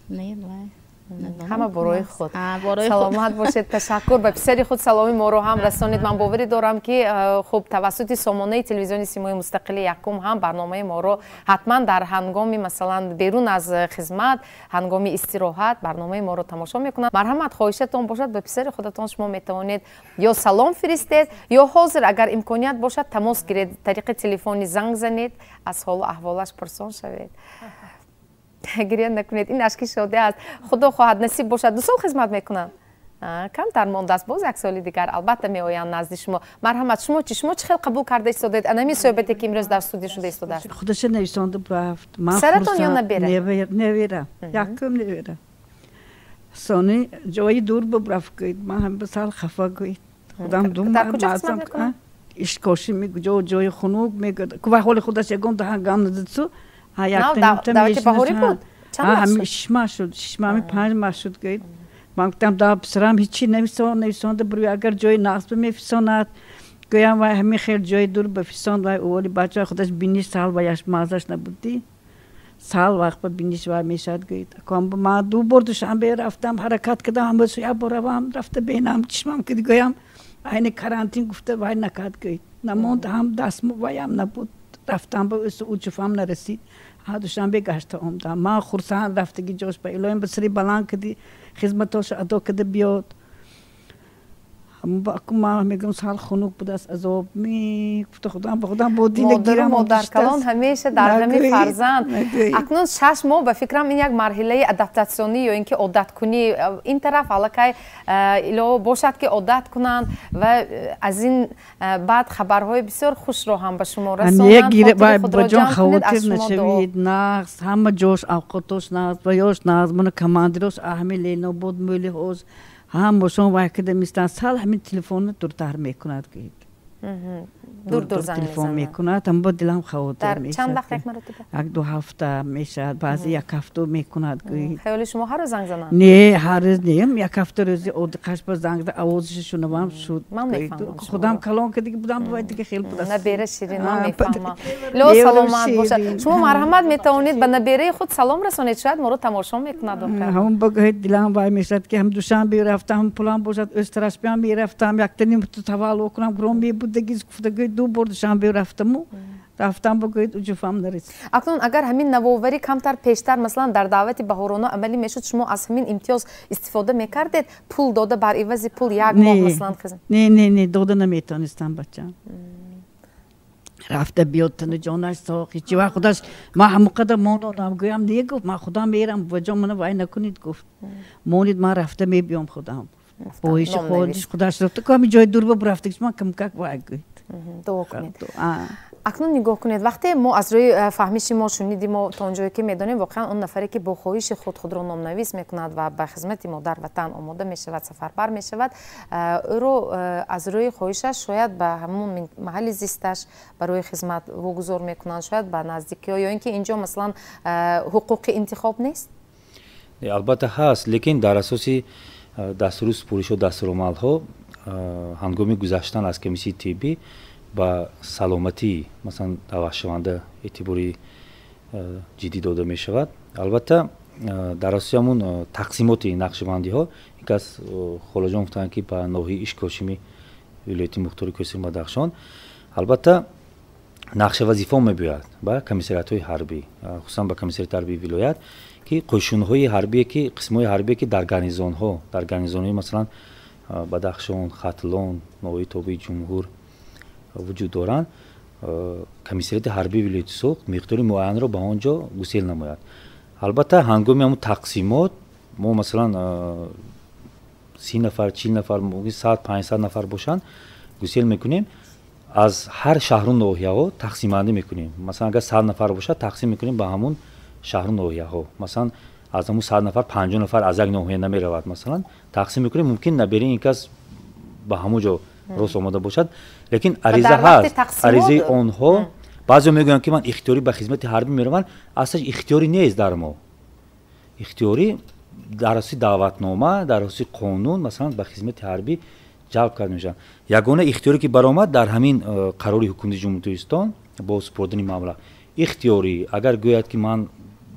Не, вай. Ҳама барои худ. Саломат бошед, ташаккур. Ба писари худ саломи моро ҳам расонед. Ман боварӣ дорам, ки хуб, тавассути сомонаи телевизиони Симои Мустақили якум ҳам барномаи моро ҳатман дар ҳангоми, масалан, берун аз хизмат, ҳангоми истироҳат барномаи моро тамошо мекунанд. Марҳамат, хоҳишатон бошад, ба писари худатон шумо метавонед ё салом фиристед, ё ҳозир агар имконият бошад тамос гиред, тариқи телефони занг занед, аз ҳолу аҳволаш пурсон шавед. Гиря накунед, ин ашки шодӣ аст. Худо хоҳад, насиб бошад. 2 сол хизмат мекунанд, камтар мондааст, боз 1 соли дигар албатта меоянд назди шумо. Марҳамат, шумо чӣ, шумо чӣ хел қабул карда истодед анами суҳбате, ки имрӯз дар студия шуда истодааст? Худаша нависонда рафт. Писаратон ё набера? Невера, якум невера. Сони ҷои дур бибрафт, гӯед, ман ҳам сал хафа, гӯед. Худам дум. Дар куҷо хизмат мекунад? Ишкошӣ, ҷо ҷои хунук мегӯяд. Ва ҳоли худаш ягон даҳан гам надидсу. Даъвати баҳорӣ буд? Чанд 6 маҳ шуд, 6 маҳ, 5 маҳ шуд, гӯед. Ман гуфтам, да писарам ҳечи нависон, нависонда бурӯй, агар ҷои нағз бимефисонад, гӯям, вай ҳамин хел ҷои дур бифисон, вай оволи бача худаш биниш сал ваяш мазаш набудӣ. Сал вақт ба биниш вай мешавад, гӯед. Ман 2 бор Душанбе рафтам, ҳаракат кардам, ҳама як бор равам, рафта бинам, чишмам ки гӯям, айни карантин гуфта вай накард, гӯед. Намонд, ҳам дастмо ваям набуд. Рафтам ба уҷуфам нарасид. Душанбе гашта омдам. Ман хурсанд рафтаги ҷош ба илоҳим ба сари баланд кади хизматоша адо када биёд. Ман мегӯям, сал хунук будааст, азоб ми гуфта худам ба худам бо дила гирам. Модаркалон ҳамеша дар ғами фарзанд. Акнун 6 моҳ, ба фикрам, ин як марҳилаи адаптатсионӣ ё ин ки одаткунӣ. Ин тараф аллакай илова бошад, ки одат кунанд ва аз ин баъд хабарҳои бисёр хушро ҳам ба шумо расонанд. Баҷон, хавотир нашавед, нағз ҳама ҷош, авқотош нағз, ваёш нағз, мана командирош аҳми Ленобод мӯлиҳош ҳамашон вай када мистанд. Сал ҳамин телефонро дуртар мекунад, гӯед. Дур-дур занг телефон мекунад, ҳам бо дилам хавотир мешавад. Чанд вақт як маротиба? 1-2 ҳафта мешавад, баъзе 1 ҳафта мекунад, гӯед. Хаёли шумо ҳар рӯз занг зананд? Не, ҳар рӯз не, 1 ҳафта рӯзи одиқаш ба занг зад, овозашо шунавам шуд. Ман мефаҳмам. Худам калон кардагӣ будам, вай дига хел будааст. Набера ширин, ман мефаҳмам. Ло саломат бошад. Шумо марҳамат метавонед ба набераи худ салом расонед, шояд моро тамошо мекунад. Ҳамон бигӯед, дилам вай мешавад, ки ҳам Душанбе рафтам, ҳам пулам бошад, Ӯзтарашбиам мерафтам, яктаним тавалло кунам, гром мебудагиз гуфта, гӯед, 2 бор Душанбе рафтаму рафтам, бигӯед, уҷуфам нарасид. Акнун агар ҳамин навоварӣ камтар пештар, масалан, дар даъвати баҳорона амалӣ мешуд, шумо аз ҳамин имтиёз истифода мекардед, пул дода, бар ивази пул 1 моҳ, масалан, хизмат? Не, не, не, дода наметонистам, бачам. Рафта биёд, тану ҷонаш соқ, ҳеҷ вақт худаш ман ҳамон қадар мононам, гӯям, не, гуфт, ман худам мерам, буваҷон, мана вай накунед, гуфт. Монед, ман рафта мебиём худам. Хоҳиши хоҳиш худаш рафта, ку ҳамин ҷои дур ба рафтагиш ман камкак вай, гӯед. Дуо кунед. Акнун нигоҳ кунед, вақте мо аз рӯи фаҳмиши мо, шуниди мо, то он ҷое ки медонем, воқеан он нафаре, ки бо хоҳиши худ худро номнавис мекунад ва ба хизмати модар ватан омода мешавад, сафарбар мешавад, ӯро аз рӯи хоҳишаш шояд ба ҳамон маҳалли зисташ барои хизмат вогузор мекунанд, шояд ба наздикиҳо, ё ин ки инҷо, масалан, ҳуқуқи интихоб нест? Албатта ҳаст, лекин дар асоси дастуру супоришҳо, дастуромалҳо, ҳангоми гузаштан аз комиссияи тиббӣ ба саломатии, масалан, даъватшаванда эътибори ҷиддӣ дода мешавад. Албатта, дар асоси ҳамун тақсимоти нақшбандиҳо, ин кас холаҷон гуфтанд, ки ба ноҳияи Ишкошими вилояти мухтори Кӯҳистони Бадахшон, албатта, нақша вазифао мебиёяд ба комиссариатҳои ҳарбӣ, хусусан ба комиссариати ҳарбии вилоят, ки қӯшунҳои ҳарбие, ки қисмҳои ҳарбие, ки дар гарнизонҳо, дар гарнизонҳои, масалан, Бадахшон, Хатлон, ноҳияи тобеи ҷумҳур вуҷуд доранд, комиссариати ҳарбии вилояти Суғд миқдори муайянро ба он ҷо гусел намояд. Албатта, ҳангоми ҳамун тақсимот мо, масалан, 30 нафар, 40 нафар, мумкин 100, 500 нафар бошанд, гусел мекунем, аз ҳар шаҳру ноҳияҳо тақсимбандӣ мекунем. Масалан, агар 100 нафар бошад, тақсим мекунем ба ҳамун шаҳру ноҳияҳо. Масалан, аз ҳамун 100 нафар 50 нафар аз як ноҳия намеравад, масалан, тақсим мекунем, мумкин набери ин кас ба ҳамон ҷо рост омода бошад, лекин ариза ҳаст. Аризаи онҳо, баъзеҳо мегӯянд, ки ман ихтиёрӣ ба хизмати ҳарбӣ меравам, аслаш ихтиёрӣ нест дар мо. Ихтиёрӣ дар асоси даъватнома, дар асоси қонун, масалан, ба хизмати ҳарбӣ ҷалб карда мешаванд. Ягона ихтиёре, ки баромад дар ҳамин қарори ҳукумати Ҷумҳурии Тоҷикистон бо супордани маблағ, ихтиёрӣ агар гӯяд, ки ман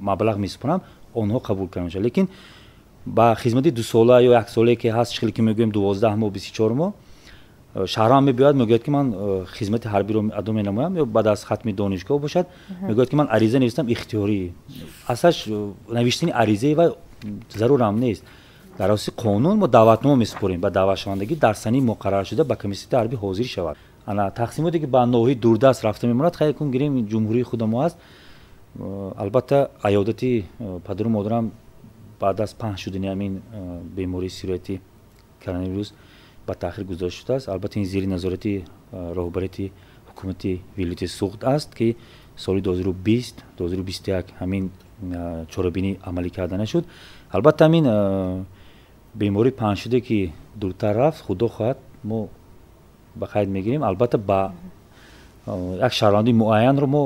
маблағ месупорам, онҳо қабул карда мешаванд. Лекин Ба хизмати дусола ё яксолае ки ҳаст, хеле ки мегӯем 12 моҳ, 24 моҳ, шаҳрванд мебиёяд, мегӯяд ки ман хизмати ҳарбиро адо менамоям, ё баъд аз хатми донишгоҳ бошад, мегӯяд ки ман ариза навистам ихтиёрӣ. Аслаш навиштани аризаи вай зарурам нест. Дар асоси қонун мо даъватнома месупорем ба даъватшавандагӣ дар санаи муқарраршуда ба комиссияти ҳарбӣ ҳозир шавад. Ана тақсимоте ки ба ноҳияи дурдаст рафта мемонад, хайр кун гирем ҷумҳурии худамо аст. Албатта аёдати падару модарам баъд аз паҳн шудани ҳамин бемории сирояти коронавирус ба таъхир гузошта шудааст. Албатта ин зери назорати роҳбарияти ҳукумати вилояти Суғд аст, ки соли 2020 2021 ҳамин чорабинӣ амалӣ карда нашуд. Албатта ҳамин беморӣ паҳн шуде ки дуртар рафт, худо хоҳад мо ба қайд мегирем. Албатта ба як шаҳрванди муайянро мо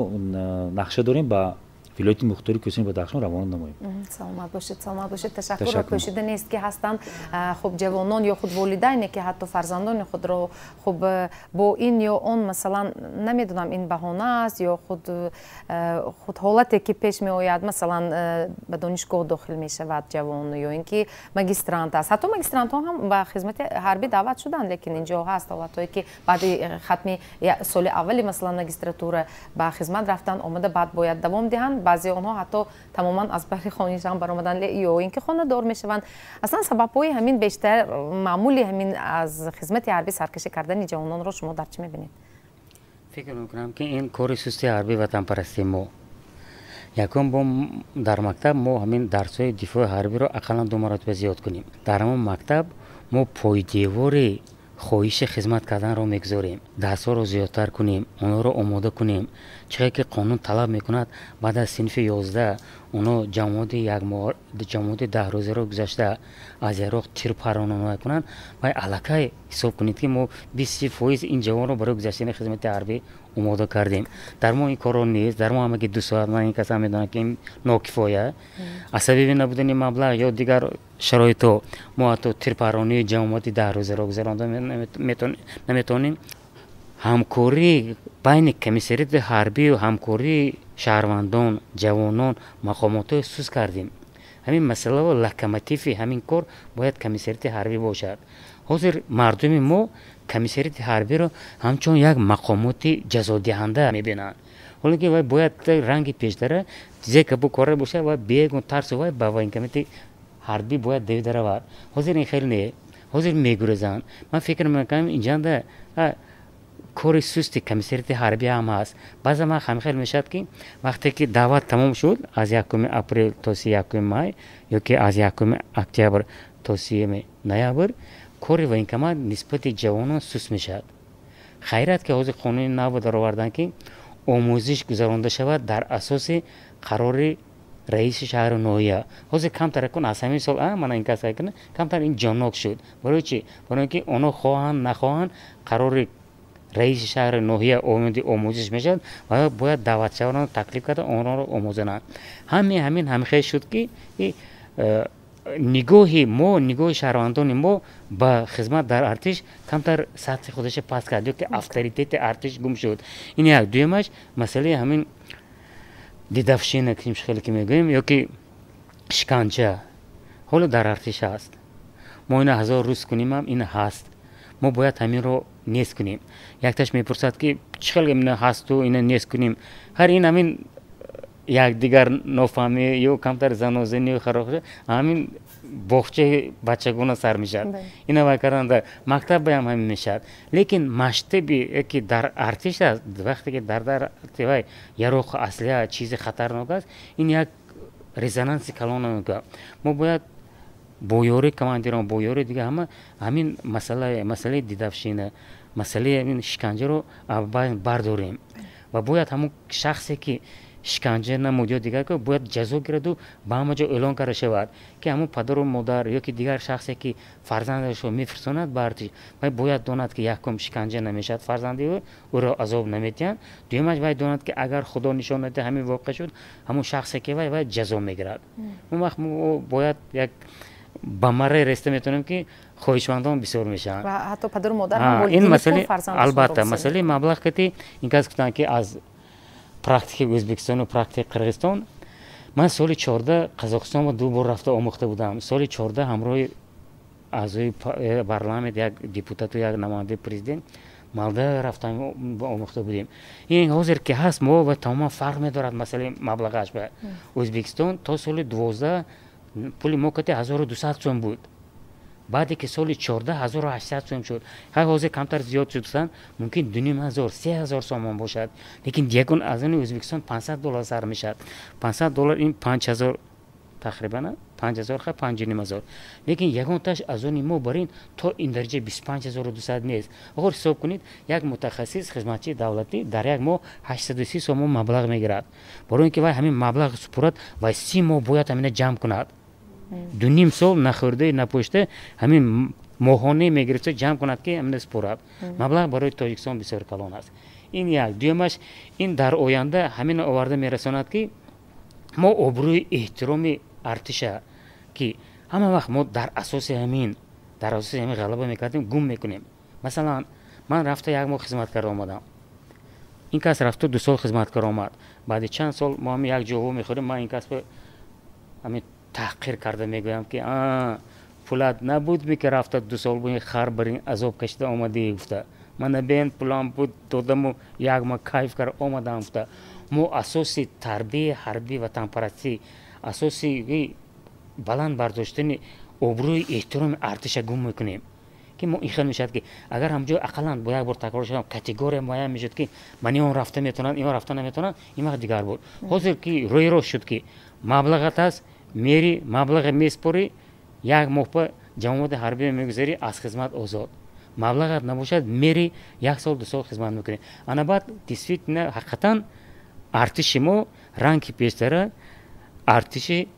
нақша дорем ба вилояти мухтори Кӯҳистони Бадахшон равона намоем. Саломат бошед, саломат бошед. Ташаккур. Пӯшида нест ки ҳастанд хуб ҷавонон ё худ волидайне ки ҳатто фарзандони худро хуб бо ин ё он, масалан, намедонам, ин баҳона аст ё худ ҳолате ки пеш меояд, масалан, ба донишгоҳ дохил мешавад ҷавон ё ин ки магистрант аст. Ҳатто магистрантҳо ҳам ба хизмати ҳарбӣ даъват шуданд, лекин инҷо ҳаст ҳолатҳое ки баъди хатми соли аввали, масалан, магистратура ба хизмат рафтанд, омада баъд бояд давом диҳанд. Баъзе онҳо ҳатто тамоман аз баҳри хонишам баромаданд ё ин ки хонадор мешаванд. Аслан сабабҳои ҳамин бештар маъмули ҳамин аз хизмати ҳарбӣ саркашӣ кардани ҷавононро шумо дар чӣ мебинед? Фикр мекунам ки ин кори сусти ҳарбӣ ватанпарастии мо. Якум бо дар мактаб мо ҳамин дарсҳои дифои ҳарбиро ақаллан 2 маротиба зиёд кунем. Дар ҳамон мактаб мо пойдевори хоҳиши хизмат карданро мегузорем, дарсҳоро зиёдтар кунем, онҳоро омода кунем. Чиқе ки қонун талаб мекунад, баъд аз синфи 11 онҳо ҷамоати 10 рӯзаро гузашта аз яроқ тир парронона кунанд, вай аллакай ҳисоб кунед ки мо 20% ин ҷавонро барои гузаштани хизмати ҳарбӣ омода кардем. Дар мо ин корро нест, дар мо ҳамаги 2 соат, ман ин касам медонам ки ин нокифоя. Аз сабаби набудани маблағ ё дигар шароитҳо мо ҳатто тирпарронии ҷамоати 10 рӯзаро гузаронда наметавонем. Ҳамкории байни комиссариати ҳарбию ҳамкории шаҳрвандон, ҷавонон, мақомотҳои сус кардем. Ҳамин масъалао локомотиви ҳамин кор бояд комиссариати ҳарбӣ бошад. Ҳозир мардуми мо комиссариати ҳарбиро ҳамчун як мақомоти ҷазодиҳанда мебинанд. Ҳоло ки вай бояд ранги пештара зека бу кора бошад ва беягон тарсу вай ба военкомати ҳарбӣ бояд давида равад. Ҳозир ин хел не, ҳозир мегурезанд. Ман фикр мекунам инҷанда кори сусти комиссариати ҳарбӣ ҳам ҳаст. Баъзан вақт ҳам хел мешавад ки вақте ки даъват тамом шуд аз 1 апрел то 31 май ё ки аз 1 октябр то 30 ноябр кори военкомат нисбати ҷавонон сус мешавад. Хайрат ки ҳозир қонуни нав дароварданд ки омӯзиш гузаронда шавад дар асоси қарори раиси шаҳру ноҳия. Ҳозир камтар кун аз ҳамин сол мана ин кас камтар ин ҷоннок шуд. Барои чӣ? Барои ин ки онҳо хоҳанд нахоҳанд қарори раиси шаҳри ноҳия омоди омӯзиш мешавад ва бояд даъватшаванро таклиф карда онҳоро омӯзонанд. Ҳамин ҳамхел шуд ки нигоҳи мо, нигоҳи шаҳрвандони мо ба хизмат дар артиш камтар сатҳи худаша паст кард ё ки авторитети артиш гум шуд. Ин як. Дуюмаш масъалаи ҳамин дедовщина хеле ки мегӯем ё ки шиканҷа ҳоло дар артиш ҳаст. Мо ина 1000 рӯз куним ҳам ин ҳаст. Мо бояд ҳаминро нест кунем. Якташ мепурсад ки чӣ хел ина ҳасту ина нест кунем. Ҳар ин ҳамин якдигар нофаҳмӣ ё камтар занозанӣ харош ҳамин боғчаи бачагона сар мешавад. Ина вай карданда мактаб ҳам ҳамин мешавад. Лекин маштаби ки дар артиш аст, вақте ки дар вай яроқ аслиа чизи хатарнок аст, ин як резонанси калон мекунад. Мо бояд бо ёрии командирон, бо ёрии дига ҳама ҳамин масъалаи дедовщина, масъалаи ҳамин шиканҷаро бардорем ва бояд ҳамон шахсе ки шиканҷа намуд ё дигар бояд ҷазо гираду ба ҳама ҷо эълон карда шавад ки ҳамон падару модар ё ки дигар шахсе ки фарзандашро мефирсонад ба артиш, вай бояд донад ки якум шиканҷа намешавад фарзанди ӯ, ӯро азоб наметиҳанд. Дуюмаш вай донад ки агар худо нишон надиҳад ҳамин воқеа шуд, ҳамон шахсе ки вай ҷазо мегирад. Он вақт мо бояд як ба марраи реста метавонем ки хоҳишмандон бисёр мешаванд. Ва ҳатто падару модар ҳам волидайни худ фарзандашонро. Албатта, масъалаи маблағ кати ин кас гуфтанд ки аз практикаи Ӯзбекистону практикаи Қирғизистон Ман соли 14 Қазоқистонро 2 бор рафта омӯхта будам. Соли 14 ҳамроҳи аъзои парламент, як депутату як намояндаи президент Молдавия рафтам, омӯхта будем. Ин ҳозир ки ҳаст, мо ва тамоман фарқ медорад масъалаи маблағаш. Ба Ӯзбекистон то соли 12 пули мо кати 1200 сом буд. Баъде ки соли 14 1800 сом шуд. Ҳай ҳозир камтар зиёд шудсан, мумкин 2500, 3000 сомон бошад. Лекин ягон аз они Ӯзбекистон $500 сар мешавад. $500 ин 5000 тақрибан, 5000 ха 5500. Лекин ягонташ аз они мо бар ин то ин дараҷа 25200 нест. Охир ҳисоб кунед, як мутахассис хизматчии давлатӣ дар як моҳ 830 сомон маблағ мегирад. Барои ин ки вай ҳамин маблағ супурад, вай 30 моҳ бояд ҳамина ҷамъ кунад. 2.5 сол нахӯрда напӯшта ҳамин моҳона мегирифта ҷамъ кунад ки ҳамина супурад. Маблағ барои Тоҷикистон бисёр калон аст. Ин як. Дуюмаш, ин дар оянда ҳамин оварда мерасонад ки мо обрӯи эҳтироми артиша ки ҳама вақт мо дар асоси ҳамин ғалаба мекардем, гум мекунем. Масалан, ман рафта як моҳ хизмат карда омадам. Ин кас рафта 2 сол хизмат карда омад. Баъди чанд сол мо ҳамин як ҷо мехӯрем, ман ин кас ҳамин таҳқир карда мегӯям ки пулат набуд ми ки рафта 2 сол бо ин хар бар ин азоб кашида омадӣ гуфта. Ман набен пулам буд, додаму як моҳ кайф карда омадам гуфта. Мо асоси тарбияи ҳарбӣ ватанпарастӣ, асоси баланд бардоштани обрӯи эҳтироми артиша гум мекунем. Ки мо ин хел мешавад ки агар ҳамҷо ақаллан бо як бор такрор шудам, категория муайян мешуд ки ман ин рафта метавонанд, ин рафта наметавонанд, ин вақт дигар буд. Ҳозир ки рӯи рост шуд ки маблағат аст, мери маблағе месупорӣ, як моҳ ба ҷамоати ҳарбӣ мегузарӣ, аз хизмат озод. Маблағат набошад, мери 1 сол 2 сол хизмат мекунӣ. Ана баъд действительно ҳақиқатан артиши мо ранги пештара артиши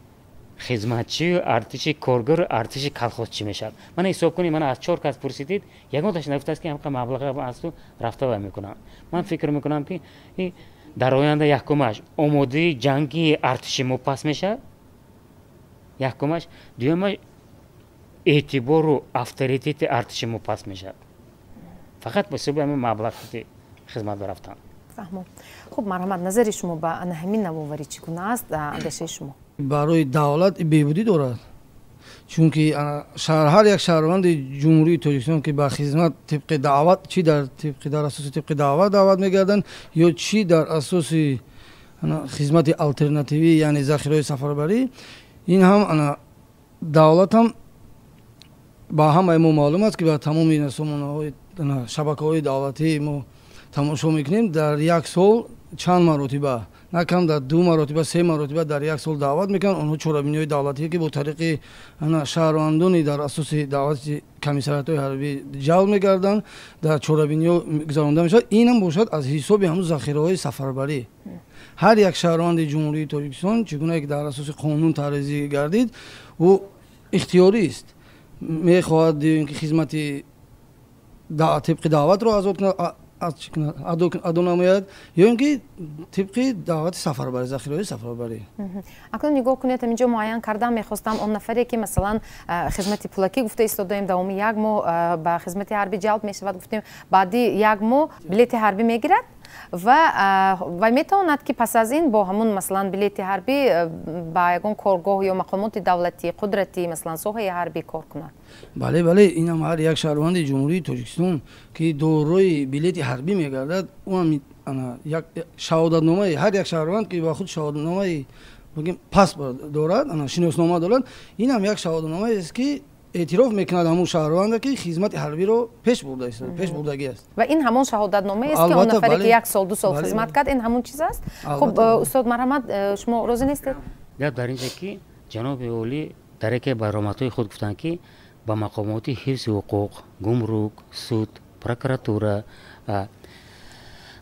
хизматчию, артиши коргару, артиши колхозчӣ мешавад. Мана ҳисоб кунед, мана аз 4 кас пурсидед, ягонташ нагуфтааст ки ҳамқа маблаға асту рафта вай мекунам. Ман фикр мекунам ки дар оянда якумаш омодаи ҷангии артиши мо паст мешавад, якумаш, дуюмаш эътибору авторитети артиши мо паст мешавад. Фақат ба ҳисоби ҳамин маблағи хизмат рафтан. Фаҳмом. Хуб, марҳамат, назари шумо ба ана ҳамин навоварӣ чӣ гуна аст, андешаи шумо? Барои давлат беҳбудӣ дорад, чунки ҳар як шаҳрванди Ҷумҳурии Тоҷикистон ки ба хизмат тибқи даъват, чи дар асоси тибқи даъват даъват мегарданд ё чи дар асоси хизмати алтернативӣ, яъне захираҳои сафарбарӣ, ин ҳам давлат ҳам ба ҳамаи мо маълум аст ки ба тамоми сомонаҳои шабакаҳои давлатии мо тамошо мекунем, дар як сол чанд маротиба, на кам дар 2 маротиба, 3 маротиба дар як сол даъват мекунанд. Онҳо чорабиниҳои давлатие ки бо тариқи шаҳрвандони дар асоси даъвати комиссариятҳои ҳарбӣ ҷалб мегарданд, дар чорабиниҳо гузаронда мешавад. Инам бошад аз ҳисоби ҳамун захираҳои сафарбарӣ. Ҳар як шаҳрванди Ҷумҳурии Тоҷикистон чӣ гунае ки дар асоси қонун таҳризӣ гардид, ӯ ихтиёрист, мехоҳад ки хизмати тибқи даъватро азод кунад, адо намояд, ё ин ки тибқи даъвати сафарбарӣ, захираҳои сафарбарӣ. Акнун нигоҳ кунед, ҳаминҷо муайян кардан мехостам он нафаре ки масалан хизмати пулакӣ гуфта истодаем, давоми як моҳ ба хизмати ҳарбӣ ҷалб мешавад, гуфтем, баъди як моҳ билети ҳарбӣ мегирад ва метавонад ки пас аз ин бо ҳамун масалан билети ҳарбӣ ба ягон коргоҳ ё мақомоти давлатӣ, қудратӣ, масалан соҳаи ҳарбӣ кор кунад. Бале, бале, инам ҳар як шаҳрванди Ҷумҳурии Тоҷикистон ки дорои билети ҳарбӣ мегардад, ӯ ҳам як шаҳодатномаи ҳар як шаҳрванд ки ба худ шаҳодатномаи паспорт дорад, шиноснома дорад, ин ҳам як шаҳодатномаест ки эътироф мекунад ҳамун шаҳрванда ки хизмати ҳарбиро пеш бурдагӣ аст. Ва ин ҳамон шаҳодатномаест ки он нафаре ки 1 сол 2 сол хизмат кард, ин ҳамон чиз аст. Хуб, устод марҳамат, шумо розӣ нестед? Гап дар инҷа ки ҷаноби олӣ дар яке баромадҳои худ гуфтанд ки ба мақомоти ҳифзи ҳуқуқ, гумрук, суд, прокуратура,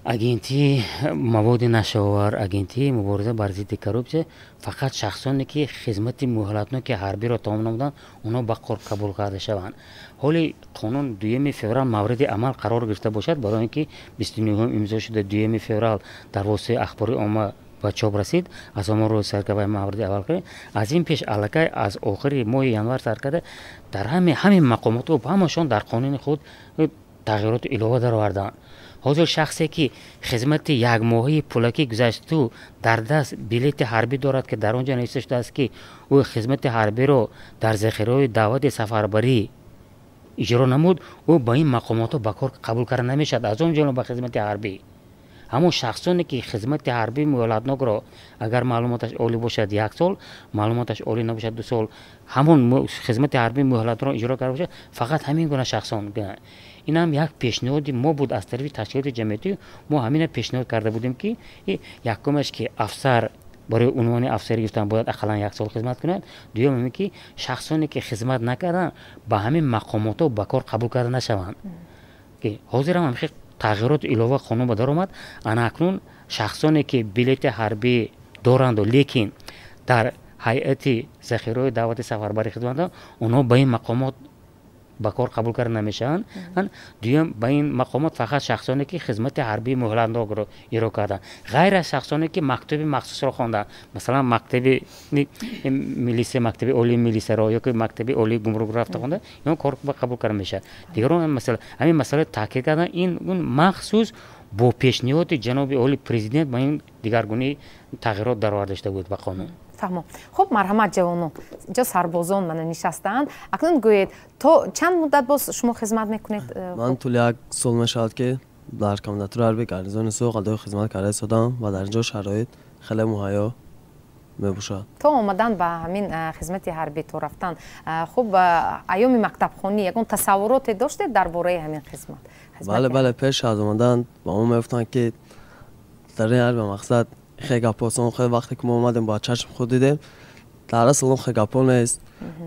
агентии маводи нашъаовар, агентии мубориза бар зидди коррупсия фақат шахсоне ки хизмати муҳлатноки ҳарбиро тамом намуданд, онҳо ба кор қабул карда шаванд. Ҳоли қонун 2 феврал мавриди амал қарор гирифта бошад, барои ин ки 29 имзо шуда 2 феврал дар воситаи ахбори омма ба чоп расид, аз ҳамон рӯз сар карда мавриди аввал кард. Аз ин пеш аллакай аз охири моҳи январ сар карда дар ҳамин мақомотҳо ҳамашон дар қонуни худ тағйироту илова дароварданд. Ҳозир шахсе ки хизмати якмоҳаи пулакӣ гузашту дар даст билети ҳарбӣ дорад, ки дар он ҷо навишта шудааст, ки ӯ хизмати ҳарбиро дар захираҳои даъвати сафарбарӣ иҷро намуд, ӯ ба ин мақомотҳо ба кор қабул карда намешавад, аз он ҷумла ба хизмати ҳарбӣ. Ҳамон шахсоне ки хизмати ҳарбии муҳлатнокро, агар маълумоташ олӣ бошад 1 сол, маълумоташ олӣ набошад 2 сол, ҳамон хизмати ҳарбии муҳлатро иҷро карда бошад, фақат ҳамин гуна шахсон. Инам як пешниҳоди мо буд аз тарафи ташкилоти ҷамъиятӣ. Мо ҳамина пешниҳод карда будем, ки якумаш ки афсар барои унвони афсарӣ гирифтан бояд ақаллан 1 сол хизмат кунад, дуюм ҳамин ки шахсоне ки хизмат накарданд ба ҳамин мақомотҳо ба кор қабул карда нашаванд. Ки ҳозир ҳам ҳамин тағйирот илова қонун ба даромад. Ана акнун шахсоне ки билети ҳарбӣ доранду, лекин дар ҳайати захираҳои даъвати сафарбарӣ хизмат доранд, онҳо ба ин мақомот ба кор қабул карда намешаванд. Дуюм, ба ин мақомот фақат шахсоне ки хизмати ҳарбии муҳлатнокро иро карданд, ғайр аз шахсоне ки мактаби махсусро хонданд, масалан мактаби милисия, мактаби олии милисияро ё ки мактаби олии гумрукро рафта хонда, инҳо кор қабул карда мешавад. Дигарон масала ҳамин масъала таъкид карданд. Ин махсус бо пешниҳоди ҷаноби олии президент ба ин дигаргунии тағйирот дароварда шуда буд ба қонун. Фаҳмо. Хуб, марҳамат ҷавонон, инҷо сарбозон мана нишастаанд. Акнун гӯед, то чанд муддат боз шумо хизмат мекунед? Ман тӯли 1 сол мешавад, ки дар комендатураи ҳарбии гарнизони Суғд адои хизмат карда истодам ва дар инҷо шароит хеле муҳайё мебошад. То омадан ба ҳамин хизмати ҳарбӣ, то рафтан, хуб, айёми мактабхонӣ ягон тасаввуроте доштед дар бораи ҳамин хизмат? Бале, бале, пеш аз омадан ба мо мегуфтанд, ки дар ин ҳарби мақсад хеле гапосон, хеле вақте ки мо омадем ба чашм худ дидем, дар асл он хеле гапо нест,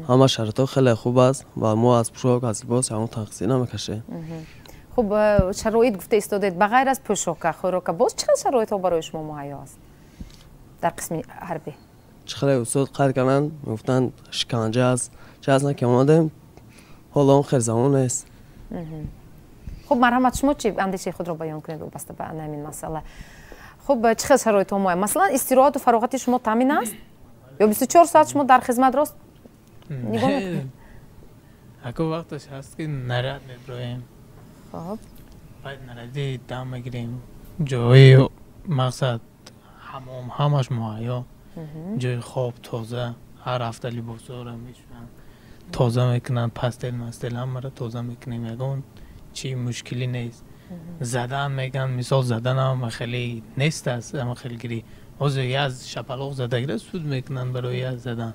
ҳама шароитҳо хеле хуб аст ва мо аз пӯшок, аз либос ягон танқисӣ намекашем. Хуб, шароит гуфта истодед, ба ғайр аз пӯшока, хӯрока, боз чӣ хел шароитҳо барои шумо муҳайё аст дар қисми ҳарбӣ? Чӣ хеле устод қайд карданд, мегуфтанд шиканҷа аст, чӣ аст, ки омадем, ҳоло он хеле замон нест. Хуб, марҳамат, шумо чӣ андешаи худро баён кунед вобаста ба ҳамин масъала? Хуб, чӣ хел шароитҳо муҳайё? Масалан, истироҳату фароғати шумо таъмин аст? Ё 24 соат шумо дар хизмат рост нигоҳ мекунед? Ако вақташ ҳаст, ки наряд меброем. Хуб. Баъд наряди дам мегирем. Ҷои мақсад ҳамом ҳамаш муҳайё, ҷои хоб тоза, ҳар ҳафта либосҳоро мешӯянд, тоза мекунанд, пастел мастел ҳамаро тоза мекунем, ягон чи мушкилӣ нест. Задан меган, мисол задан ҳам хеле нест аст, ҳама хеле гирӣ. Ҳозир яз шапалоқ зада гира суд мекунанд барои яз задан.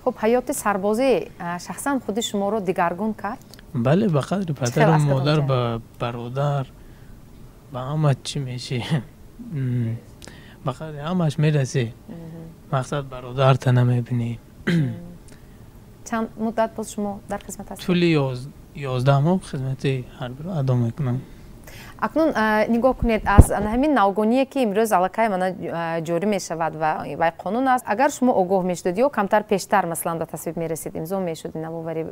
Хуб, ҳаёти сарбозӣ шахсан худи шуморо дигаргун кард? Бале, ба қадри падару модар, ба бародар, ба ҳама чӣ мешӣ, ба қадри ҳамаш мерасӣ. Мақсад бародарта намебинӣ. Чанд муддат боз шумо дар хизмат ҳастед? Тӯли 11 моҳ хизмати ҳарбиро адо мекунам. Акнун нигоҳ кунед, аз ҳамин навгоние ки имрӯз аллакай мана ҷорӣ мешавад ва вай қонун аст, агар шумо огоҳ мешудед ё камтар пештар масалан ба тасвиб мерасид, имзо мешуд, навоварӣ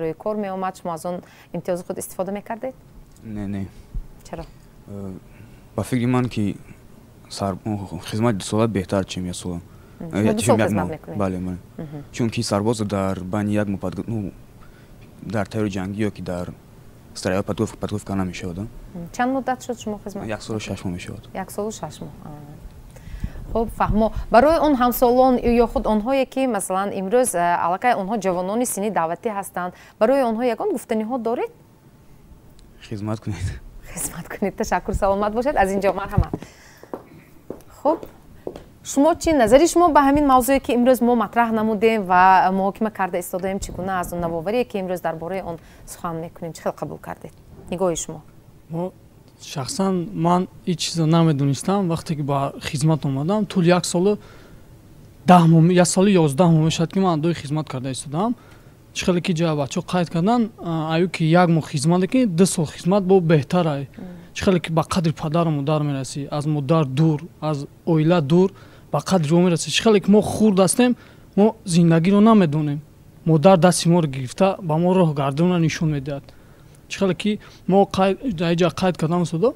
рӯи кор меомад, шумо аз он имтиёзи худ истифода мекардед? Не, не. Чаро? Ба фикри ман ки хизмати 2 сола беҳтар, чем 1 сола. 2 сол хизмат мекунед? Бале, бале. Чунки сарбоз дар байни як моҳ дар тайёри ҷангӣ ё ки дар строевая подготовка намешавад. Чанд муддат шуд шумо хизмат? 1 солу 6 моҳ мешавад. 1 солу 6 моҳ. Хуб, фаҳмо. Барои он ҳамсолон ё худ онҳое ки масалан имрӯз аллакай онҳо ҷавонони синни даъватӣ ҳастанд, барои онҳо ягон гуфтаниҳо доред? Хизмат кунед. Хизмат кунед. Ташаккур, саломат бошед. Аз инҷо марҳамат. Хуб, шумо чӣ назари шумо ба ҳамин мавзӯе ки имрӯз мо матраҳ намудем ва муҳокима карда истодаем, чӣ гуна аз он навоварие ки имрӯз дар бораи он сухан мекунем, чӣ хел қабул кардед? Нигоҳи шумо? Мо шахсан ман ҳеҷ чизо намедонистам. Вақте ки ба хизмат омадам, тӯли 1 солу 10 моҳ, 1 солу 11 моҳ мешавад, ки ман адои хизмат карда истодам. Чӣ хеле ки ҷа бачаҳо қайд карданд, аю ки 1 моҳ хизмат, лекин 2 сол хизмат бо беҳтар ай. Чӣ хеле ки ба қадри падару модар мерасӣ, аз модар дур, аз оила дур, ба қадри ӯ мерасӣ. Чӣ хеле ки мо хурд ҳастем, мо зиндагиро намедонем. Модар дасти моро гирифта ба мо роҳ гардонро нишон медиҳад. Чӣ хеле ки мо дар қайд кардам устодо,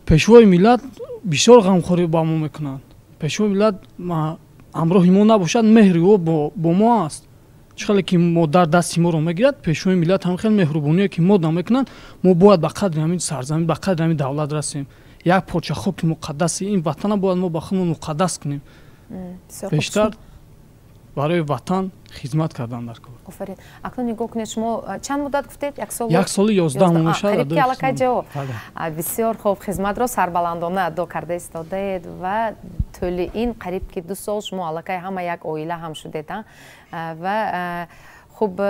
пешвои миллат бисёр ғамхорӣ ба мо мекунанд. Пешвои миллат ҳамроҳи мо набошад, меҳри ӯ бо мо аст. Чӣ хеле ки модар дасти моро мегирад, пешвои миллат ҳам хеле меҳрубоние ки мо намекунанд, мо бояд ба қадри ҳамин сарзамин, ба қадри ҳамин давлат расем. Як порча хоки муқаддаси ин ватана бояд мо ба худмон муқаддас кунем. Бештар барои ватан хизмат кардан дар кор. Офарин. Акнун нигоҳ кунед, шумо чанд муддат гуфтед? Як сол? Як соли 11 моҳ мешавад. Қариб ки аллакай ҷавоб. Бисёр хуб, хизматро сарбаландона адо карда истодаед ва тӯли ин қариб ки 2 сол шумо аллакай ҳама як оила ҳам шудед. Ва хуб,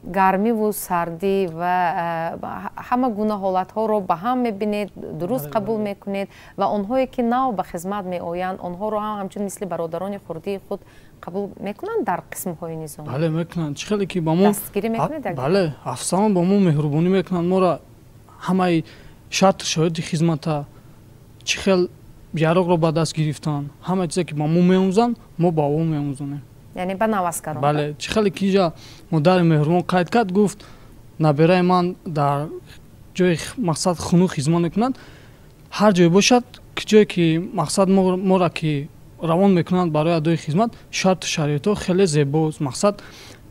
гармиву сардӣ ва ҳама гуна ҳолатҳоро ба ҳам мебинед, дуруст қабул мекунед ва онҳое ки нав ба хизмат меоянд, онҳоро ҳам ҳамчун мисли бародарони хурдии худ қабул мекунанд дар қисмҳои низом? Бале, мекунанд. Чӣ хеле ки ба мо дастгирӣ мекунед? Бале, афсарон ба мо меҳрубонӣ мекунанд, моро ҳамаи шарту шароити хизмата, чӣ хел яроқро ба даст гирифтан, ҳама чизе ки ба мо меомӯзанд, мо ба о меомӯзонем. Яъне ба наваскарон? Бале, чӣ хеле ки инҷа модари меҳрубон қайд кард, гуфт набераи ман дар ҷои мақсад хунук хизмат мекунад, ҳар ҷое бошад, ҷое ки мақсад моро ки равон мекунанд барои адои хизмат, шарту шароитҳо хеле зебост. Мақсад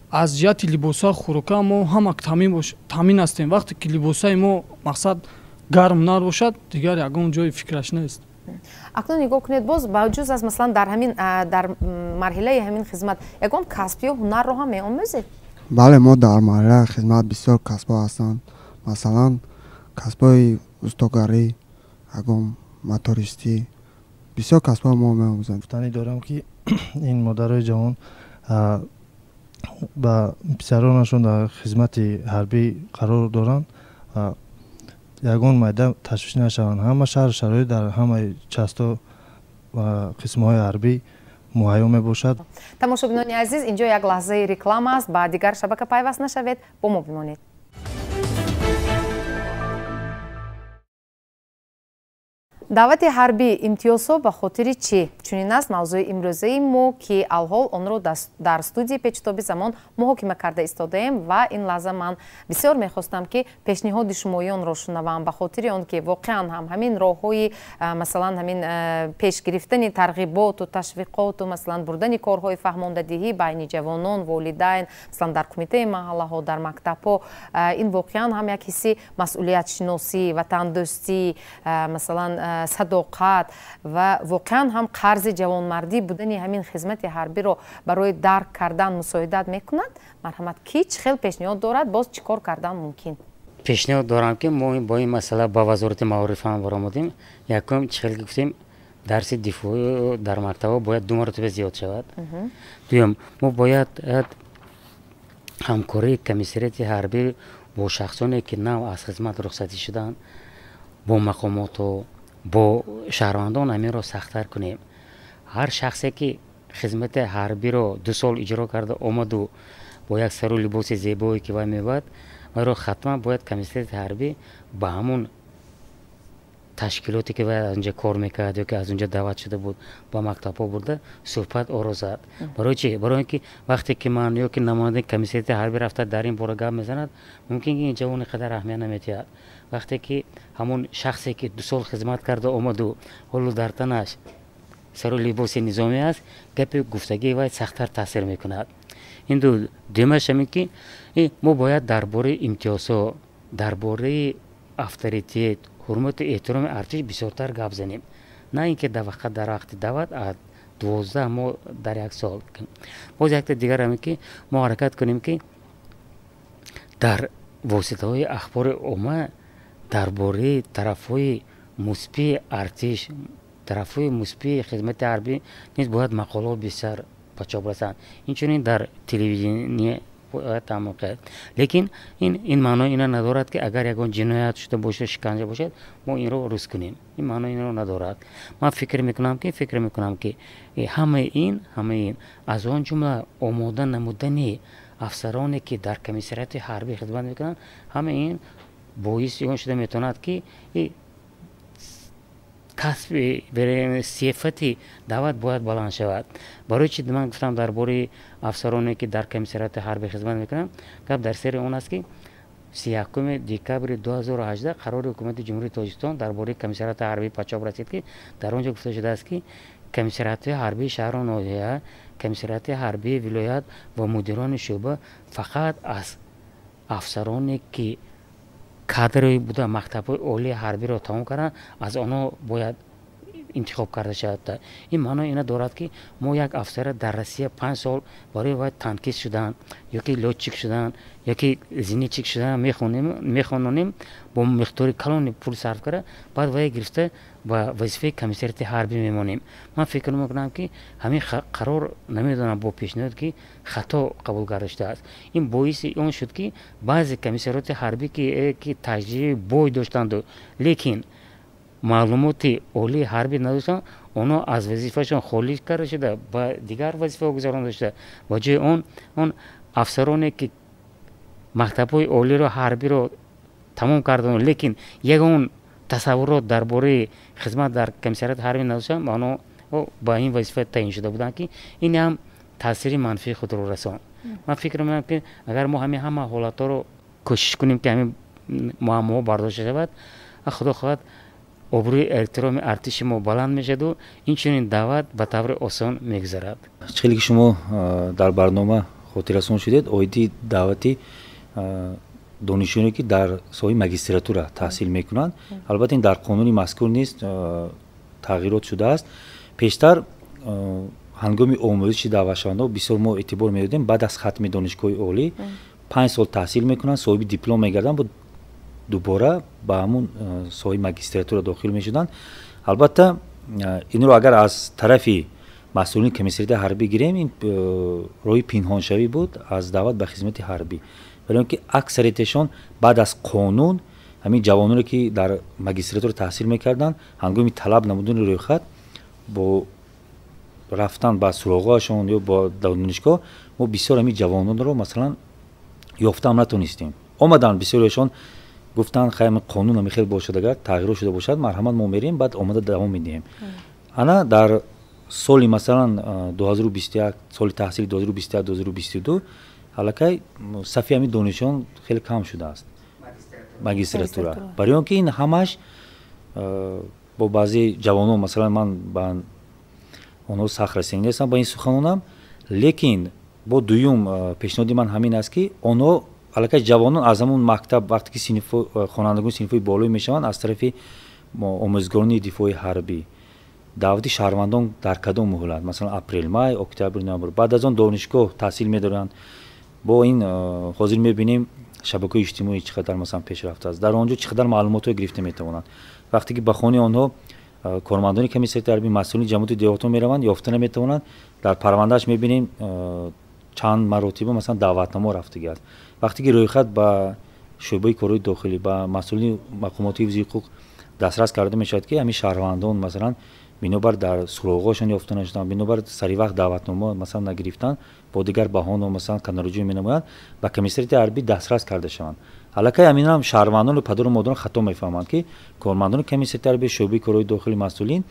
аз ҷиҳати либосҳо, хӯрока мо ҳама таъмин ҳастем. Вақте ки либосҳои мо мақсад гарм набошад, дигар ягон ҷои фикраш нест. Акнун нигоҳ кунед, боз ба ҷуз аз масалан дар ҳамин дар марҳилаи ҳамин хизмат ягон касб ё ҳунарро ҳам меомӯзед? Бале, мо дар марҳилаи хизмат бисёр касбҳо ҳастанд. Масалан, касбҳои устогарӣ, ягон мотористӣ, бисёр касбҳо мо меомӯзем. Гуфтанӣ дорам ки ин модарои ҷавон ба писаронашон дар хизмати ҳарбӣ қарор доранд, ягон майда ташвиш нашаванд. Ҳама шаҳру шароит дар ҳамаи часто қисмҳои ҳарбӣ муҳайё мебошад. Тамошобинони азиз, инҷо як лаҳзаи реклама аст, ба дигар шабака пайваст нашавед, бо мо бимонед. Даъвати ҳарбӣ имтиёзҳо ба хотири чӣ? Чунин аст мавзӯи имрӯзаи мо, ки алҳол онро дар студияи Печитоби замон муҳокима карда истодаем ва ин лаҳза ман бисёр мехостам, ки пешниҳоди шумоёнро шунавам, ба хотири он ки воқеан ҳам ҳамин роҳҳои масалан ҳамин пеш гирифтани тарғиботу ташвиқоту масалан бурдани корҳои фаҳмондадиҳӣ байни ҷавонон, волидайн, масалан дар кумитаи маҳаллаҳо, дар мактабҳо, ин воқеан ҳам як ҳисси масъулиятшиносӣ, ватандӯстӣ, масалан садоқат ва воқеан ҳам қарзи ҷавонмардӣ будани ҳамин хизмати ҳарбиро барои дарк кардан мусоидат мекунад. Марҳамат, ки чӣ хел пешниҳод дорад, боз чӣ кор кардан мумкин? Пешниҳод дорам, ки мо бо ин масъала ба вазорати маориф ҳам баромадем. Якум, чӣ хел гуфтем, дарси дифоӣ дар мактабҳо бояд 2 маротиба зиёд шавад. Дуюм, мо бояд ҳамкории комиссариати ҳарбӣ бо шахсоне ки нав аз хизмат рухсатӣ шуданд, бо мақомоту бо шаҳрвандон ҳаминро сахттар кунем. Ҳар шахсе ки хизмати ҳарбиро 2 сол иҷро карда омаду бо як сару либоси зебое ки вай мебарад, вайро хатман бояд комиссариати ҳарбӣ ба ҳамун ташкилоте ки вай аз унҷа кор мекард ё ки аз унҷа даъват шуда буд, ба мактабҳо бурда суҳбат орозад. Барои чӣ? Барои ин ки вақте ки ман ё ки намояндаи комиссариати ҳарбӣ рафта дар ин бора гап мезанад, мумкин ки ин ҷавон ин қадар аҳамият намедиҳад. Вақте ки ҳамон шахсе ки 2 сол хизмат карда омаду ҳоло дар танаш сару либоси низомӣ аст, гапи гуфтагии вай сахттар таъсир мекунад. Ин ду. Дуюмаш ҳамин ки мо бояд дар бораи имтиёзҳо, дар бораи авторитет, ҳурмату эҳтироми артиш бисёртар гап занем. На ин ки фақат дар вақти даъват, а 12 моҳ дар як сол. Боз якта дигар ҳамин ки мо ҳаракат кунем, ки дар воситаҳои ахбори омма дар бораи тарафҳои мусбии артиш, тарафҳои мусбии хизмати ҳарбӣ низ бояд мақолаҳо бисёр ба чоп расанд. Инчунин дар телевизиони бояд таъмин кард. Лекин ин маънои ина надорад, ки агар ягон ҷиноят шуда бошад, шиканҷа бошад, мо инро рӯз кунем. Ин маънои инро надорад. Ман фикр мекунам, ки ҳамаи ин аз он ҷумла омода намудани афсароне, ки дар комиссариати ҳарбӣ хизмат мекунанд, ҳамаи ин боиси он шуда метавонад, ки касби сифати даъват бояд баланд шавад. Барои чӣ ман гуфтам дар бораи афсароне, ки дар комиссариати ҳарбӣ хизмат мекунанд, гап дар сари он аст, ки 31 декабри 2018 қарори ҳукумати Ҷумҳурии Тоҷикистон дар бораи комиссариати ҳарбӣ ба чоп расид, ки дар он ҷо гуфта шудааст, ки комиссариатҳои ҳарбии шаҳру ноҳия, комиссариати ҳарбии вилоят ва мудирони шӯъба фақат аз афсароне, ки кадри буда мактабҳои олии ҳарбиро тамом карданд, аз онҳо бояд интихоб карда шавад. Ин маънои ина дорад, ки мо як афсара дар Россия 5 сол барои вай танкист шудан ёки лётчик шудан ёки зенитчик шудан мехононем, бо миқдори калони пул сарф карда, баъд вай гирифта ба вазифаи комиссариати ҳарбӣ мемонем. Ман фикр мекунам, ки ҳамин қарор, намедонам, бо пешниҳод ки хато қабул карда шудааст. Ин боиси он шуд, ки баъзе комиссариати ҳарбӣ, ки таҷрибаи бой доштанду, лекин маълумоти олии ҳарбӣ надоштанд, онҳо аз вазифаашон холӣ карда шуда, ба дигар вазифаҳо гузаронда шуда, ба ҷои он афсароне, ки мактабҳои олиро ҳарбиро тамом карданд, лекин ягон тасаввурот дар бораи хизмат дар комиссариати ҳарбӣ надоштанд, онҳо ба ин вазифа таъин шуда буданд, ки ин ҳам таъсири манфии худро расонд. Ман фикр мекунам, ки агар мо ҳамин ҳама ҳолатҳоро кӯшиш кунем, ки ҳамин муаммоҳо бардошта шавад, худо хоҳад, обрӯи эҳтироми артиши мо баланд мешаваду инчунин даъват ба таври осон мегузарад. Хеле ки шумо дар барнома хотиррасон шудед оиди даъвати донишҷӯёне, ки дар соҳаи магистратура таҳсил мекунанд. Албатта, ин дар қонуни мазкур нест, тағйирот шудааст. Пештар ҳангоми омӯзиши даъватшавандаҳо бисёр мо эътибор медодем, баъд аз хатми донишгоҳи олӣ 5 сол таҳсил мекунанд, соҳиби диплом мегарданд, бо дубора ба ҳамун соҳаи магистратура дохил мешуданд. Албатта, инро агар аз тарафи масъулини комиссариати ҳарбӣ гирем, ин роҳи пинҳоншавӣ буд аз даъват ба хизмати ҳарбӣ, вале он ки аксарияташон баъд аз қонун ҳамин ҷавононе, ки дар магистратура таҳсил мекарданд, ҳангоми талаб намудани рӯйхат бо рафтан ба суроғҳояшон ё бо донишгоҳ, мо бисёр ҳамин ҷавононро, масалан, ёфтаам натонистем. Омаданд бисёриашон, гуфтанд: хай, қонун ҳами хел бошад, агар тағйирот шуда бошад, марҳамат, мо мерем, баъд омада давом медиҳем. Ана дар соли, масалан, 2021, соли таҳсили 2021 2022 аллакай сафи ҳамин донишҷӯён хеле кам шудааст магистратура, барои он ки ин ҳамаш бо баъзе ҷавонон, масалан, ман ба онҳо сахт расида нестам ба ин суханонам, лекин бо дуюм пешниҳоди ман ҳамин аст, ки онҳо аллакай ҷавонон аз ҳамун мактаб, вақте ки хонандагони синфҳои болоӣ мешаванд, аз тарафи омӯзгорони дифои ҳарбӣ даъвати шаҳрвандон дар кадом муҳлат, масалан, апрел, май, октябр, ноябр, баъд аз он донишгоҳ таҳсил медоранд. Бо ин ҳозир мебинем, шабакаҳои иҷтимоӣ чӣ қадар, масалан, пешрафтааст, дар он ҷо чӣ қадар маълумотҳо гирифта метавонанд. Вақте ки ба хонаи онҳо кормандони комиссариати ҳарбӣ, масъулини ҷамоати деҳотон мераванд, ёфта наметавонанд. Дар парвандааш мебинем, чанд маротиба, масалан, даъватнома рафтагӣ аст. Вақте ки рӯйхат ба шӯъбаи корҳои дохилӣ, ба масъулини мақомоти ҳифзи ҳуқуқ дастрас карда мешавад, ки ҳамин шаҳрвандон, масалан, бинобар дар суроғҳояшон ёфта нашуданд, бинобар сари вақт даъватнома, масалан, нагирифтан, бо дигар баҳоно, масалан, канораҷӯӣ менамоянд, ба комиссариати ҳарбӣ дастрас карда шаванд. Аллакай ҳаминам шаҳрвандону падару модарон хато мефаҳманд, ки кормандони комиссариати ҳарбӣ, шӯъбаи корҳои дохилӣ, масъулин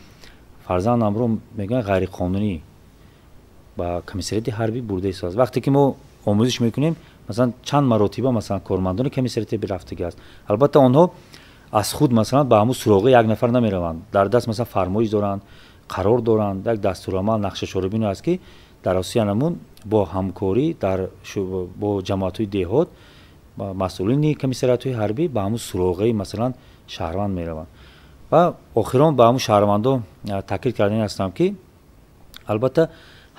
фарзандамро, мегӯянд, ғайриқонунӣ ба комиссариати ҳарбӣ бурда истодааст. Вақте ки мо омӯзиш мекунем, масалан, чанд маротиба, масалан, кормандони комиссариати рафтагӣ аст. Албатта, онҳо аз худ, масалан, ба ҳамун суроғи як нафар намераванд. Дар даст, масалан, фармоиш доранд, қарор доранд, як дастурамал, нақшашорабино аст, ки дар асоси ҳамун бо ҳамкорӣ дар бо ҷамоатҳои деҳот масъулини комиссариатҳои ҳарбӣ ба ҳамун суроғаи, масалан, шаҳрванд мераванд. Ва охирон ба ҳамун шаҳрвандон таъкид кардани ҳастам, ки албатта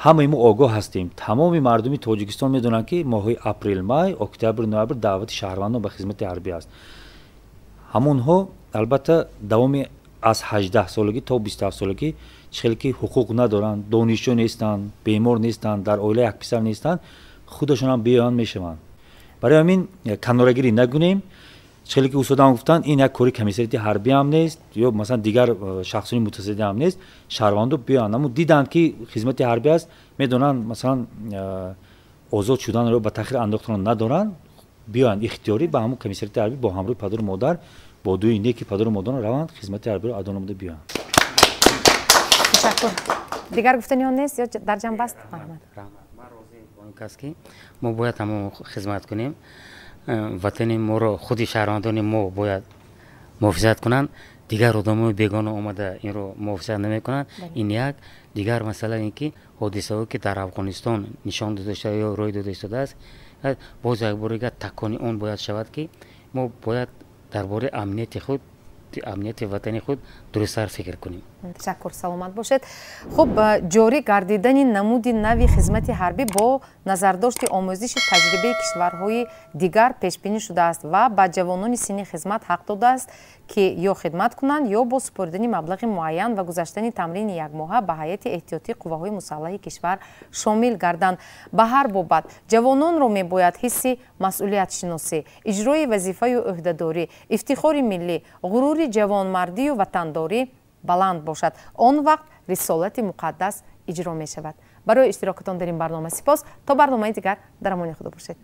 ҳамаи мо огоҳ ҳастем, тамоми мардуми Тоҷикистон медонанд, ки моҳҳои апрел, май, октябр, ноябр даъвати шаҳрвандон ба хизмати ҳарбӣ аст. Ҳамонҳо албатта давоми аз 18 солагӣ то 27 солагӣ, чӣ хеле ки ҳуқуқ надоранд, донишҷӯ нестанд, бемор нестанд, дар оила як писар нестанд, худашонам беён мешаванд. Барои ҳамин канорагирӣ нагунем. Чӣ хеле ки устодам гуфтанд, ин як кори комиссариати ҳарбӣ ҳам нест ё, масалан, дигар шахсони мутасаддӣ ҳам нест. Шаҳрвандо биёянд, аммо диданд, ки хизмати ҳарбӣ аст, медонанд, масалан, озод шуданро ба таъхир андохтанро надоранд, биёянд ихтиёрӣ ба ҳамун комиссариати ҳарбӣ, бо ҳамроҳи падару модар, бо дуи неки падару модарон раванд, хизмати ҳарбиро адо намуда биёянд. Ташаккур. Дигар гуфтаниҳо нест ё дар ҷамъбаст, марҳамат. Ман розӣ бо ин кас, ки мо бояд ҳамон хизмат кунем. Ватани моро худи шаҳрвандони мо бояд муҳофизат кунанд, дигар одамои бегона омада инро муҳофизат намекунанд. Ин як. Дигар масъала ин ки ҳодисаҳое ки дар Афғонистон нишон дода шуда ё рӯй дода истодааст, боз як бори дигар такони он бояд шавад, ки мо бояд дар бораи амнияти худ, амнияти ватани худ дурусттар фикр кунем. Ташаккур, саломат бошед. Хуб, ҷорӣ гардидани намуди нави хизмати ҳарбӣ бо назардошти омӯзиши таҷрибаи кишварҳои дигар пешбинӣ шудааст ва ба ҷавонони синни хизмат ҳақ додааст, ки ё хидмат кунанд, ё бо супоридани маблағи муайян ва гузаштани тамрини якмоҳа ба ҳайати эҳтиётии қувваҳои мусаллаҳи кишвар шомил гарданд. Ба ҳар бобат ҷавононро мебояд ҳисси масъулиятшиносӣ, иҷрои вазифаю ӯҳдадорӣ, ифтихори миллӣ, ғурури ҷавонмардию ватандорӣ баланд бошад. Он вақт рисолати муқаддас иҷро мешавад. Барои иштирокатон дар ин барнома сипос. То барномаи дигар дар амони худо бошед.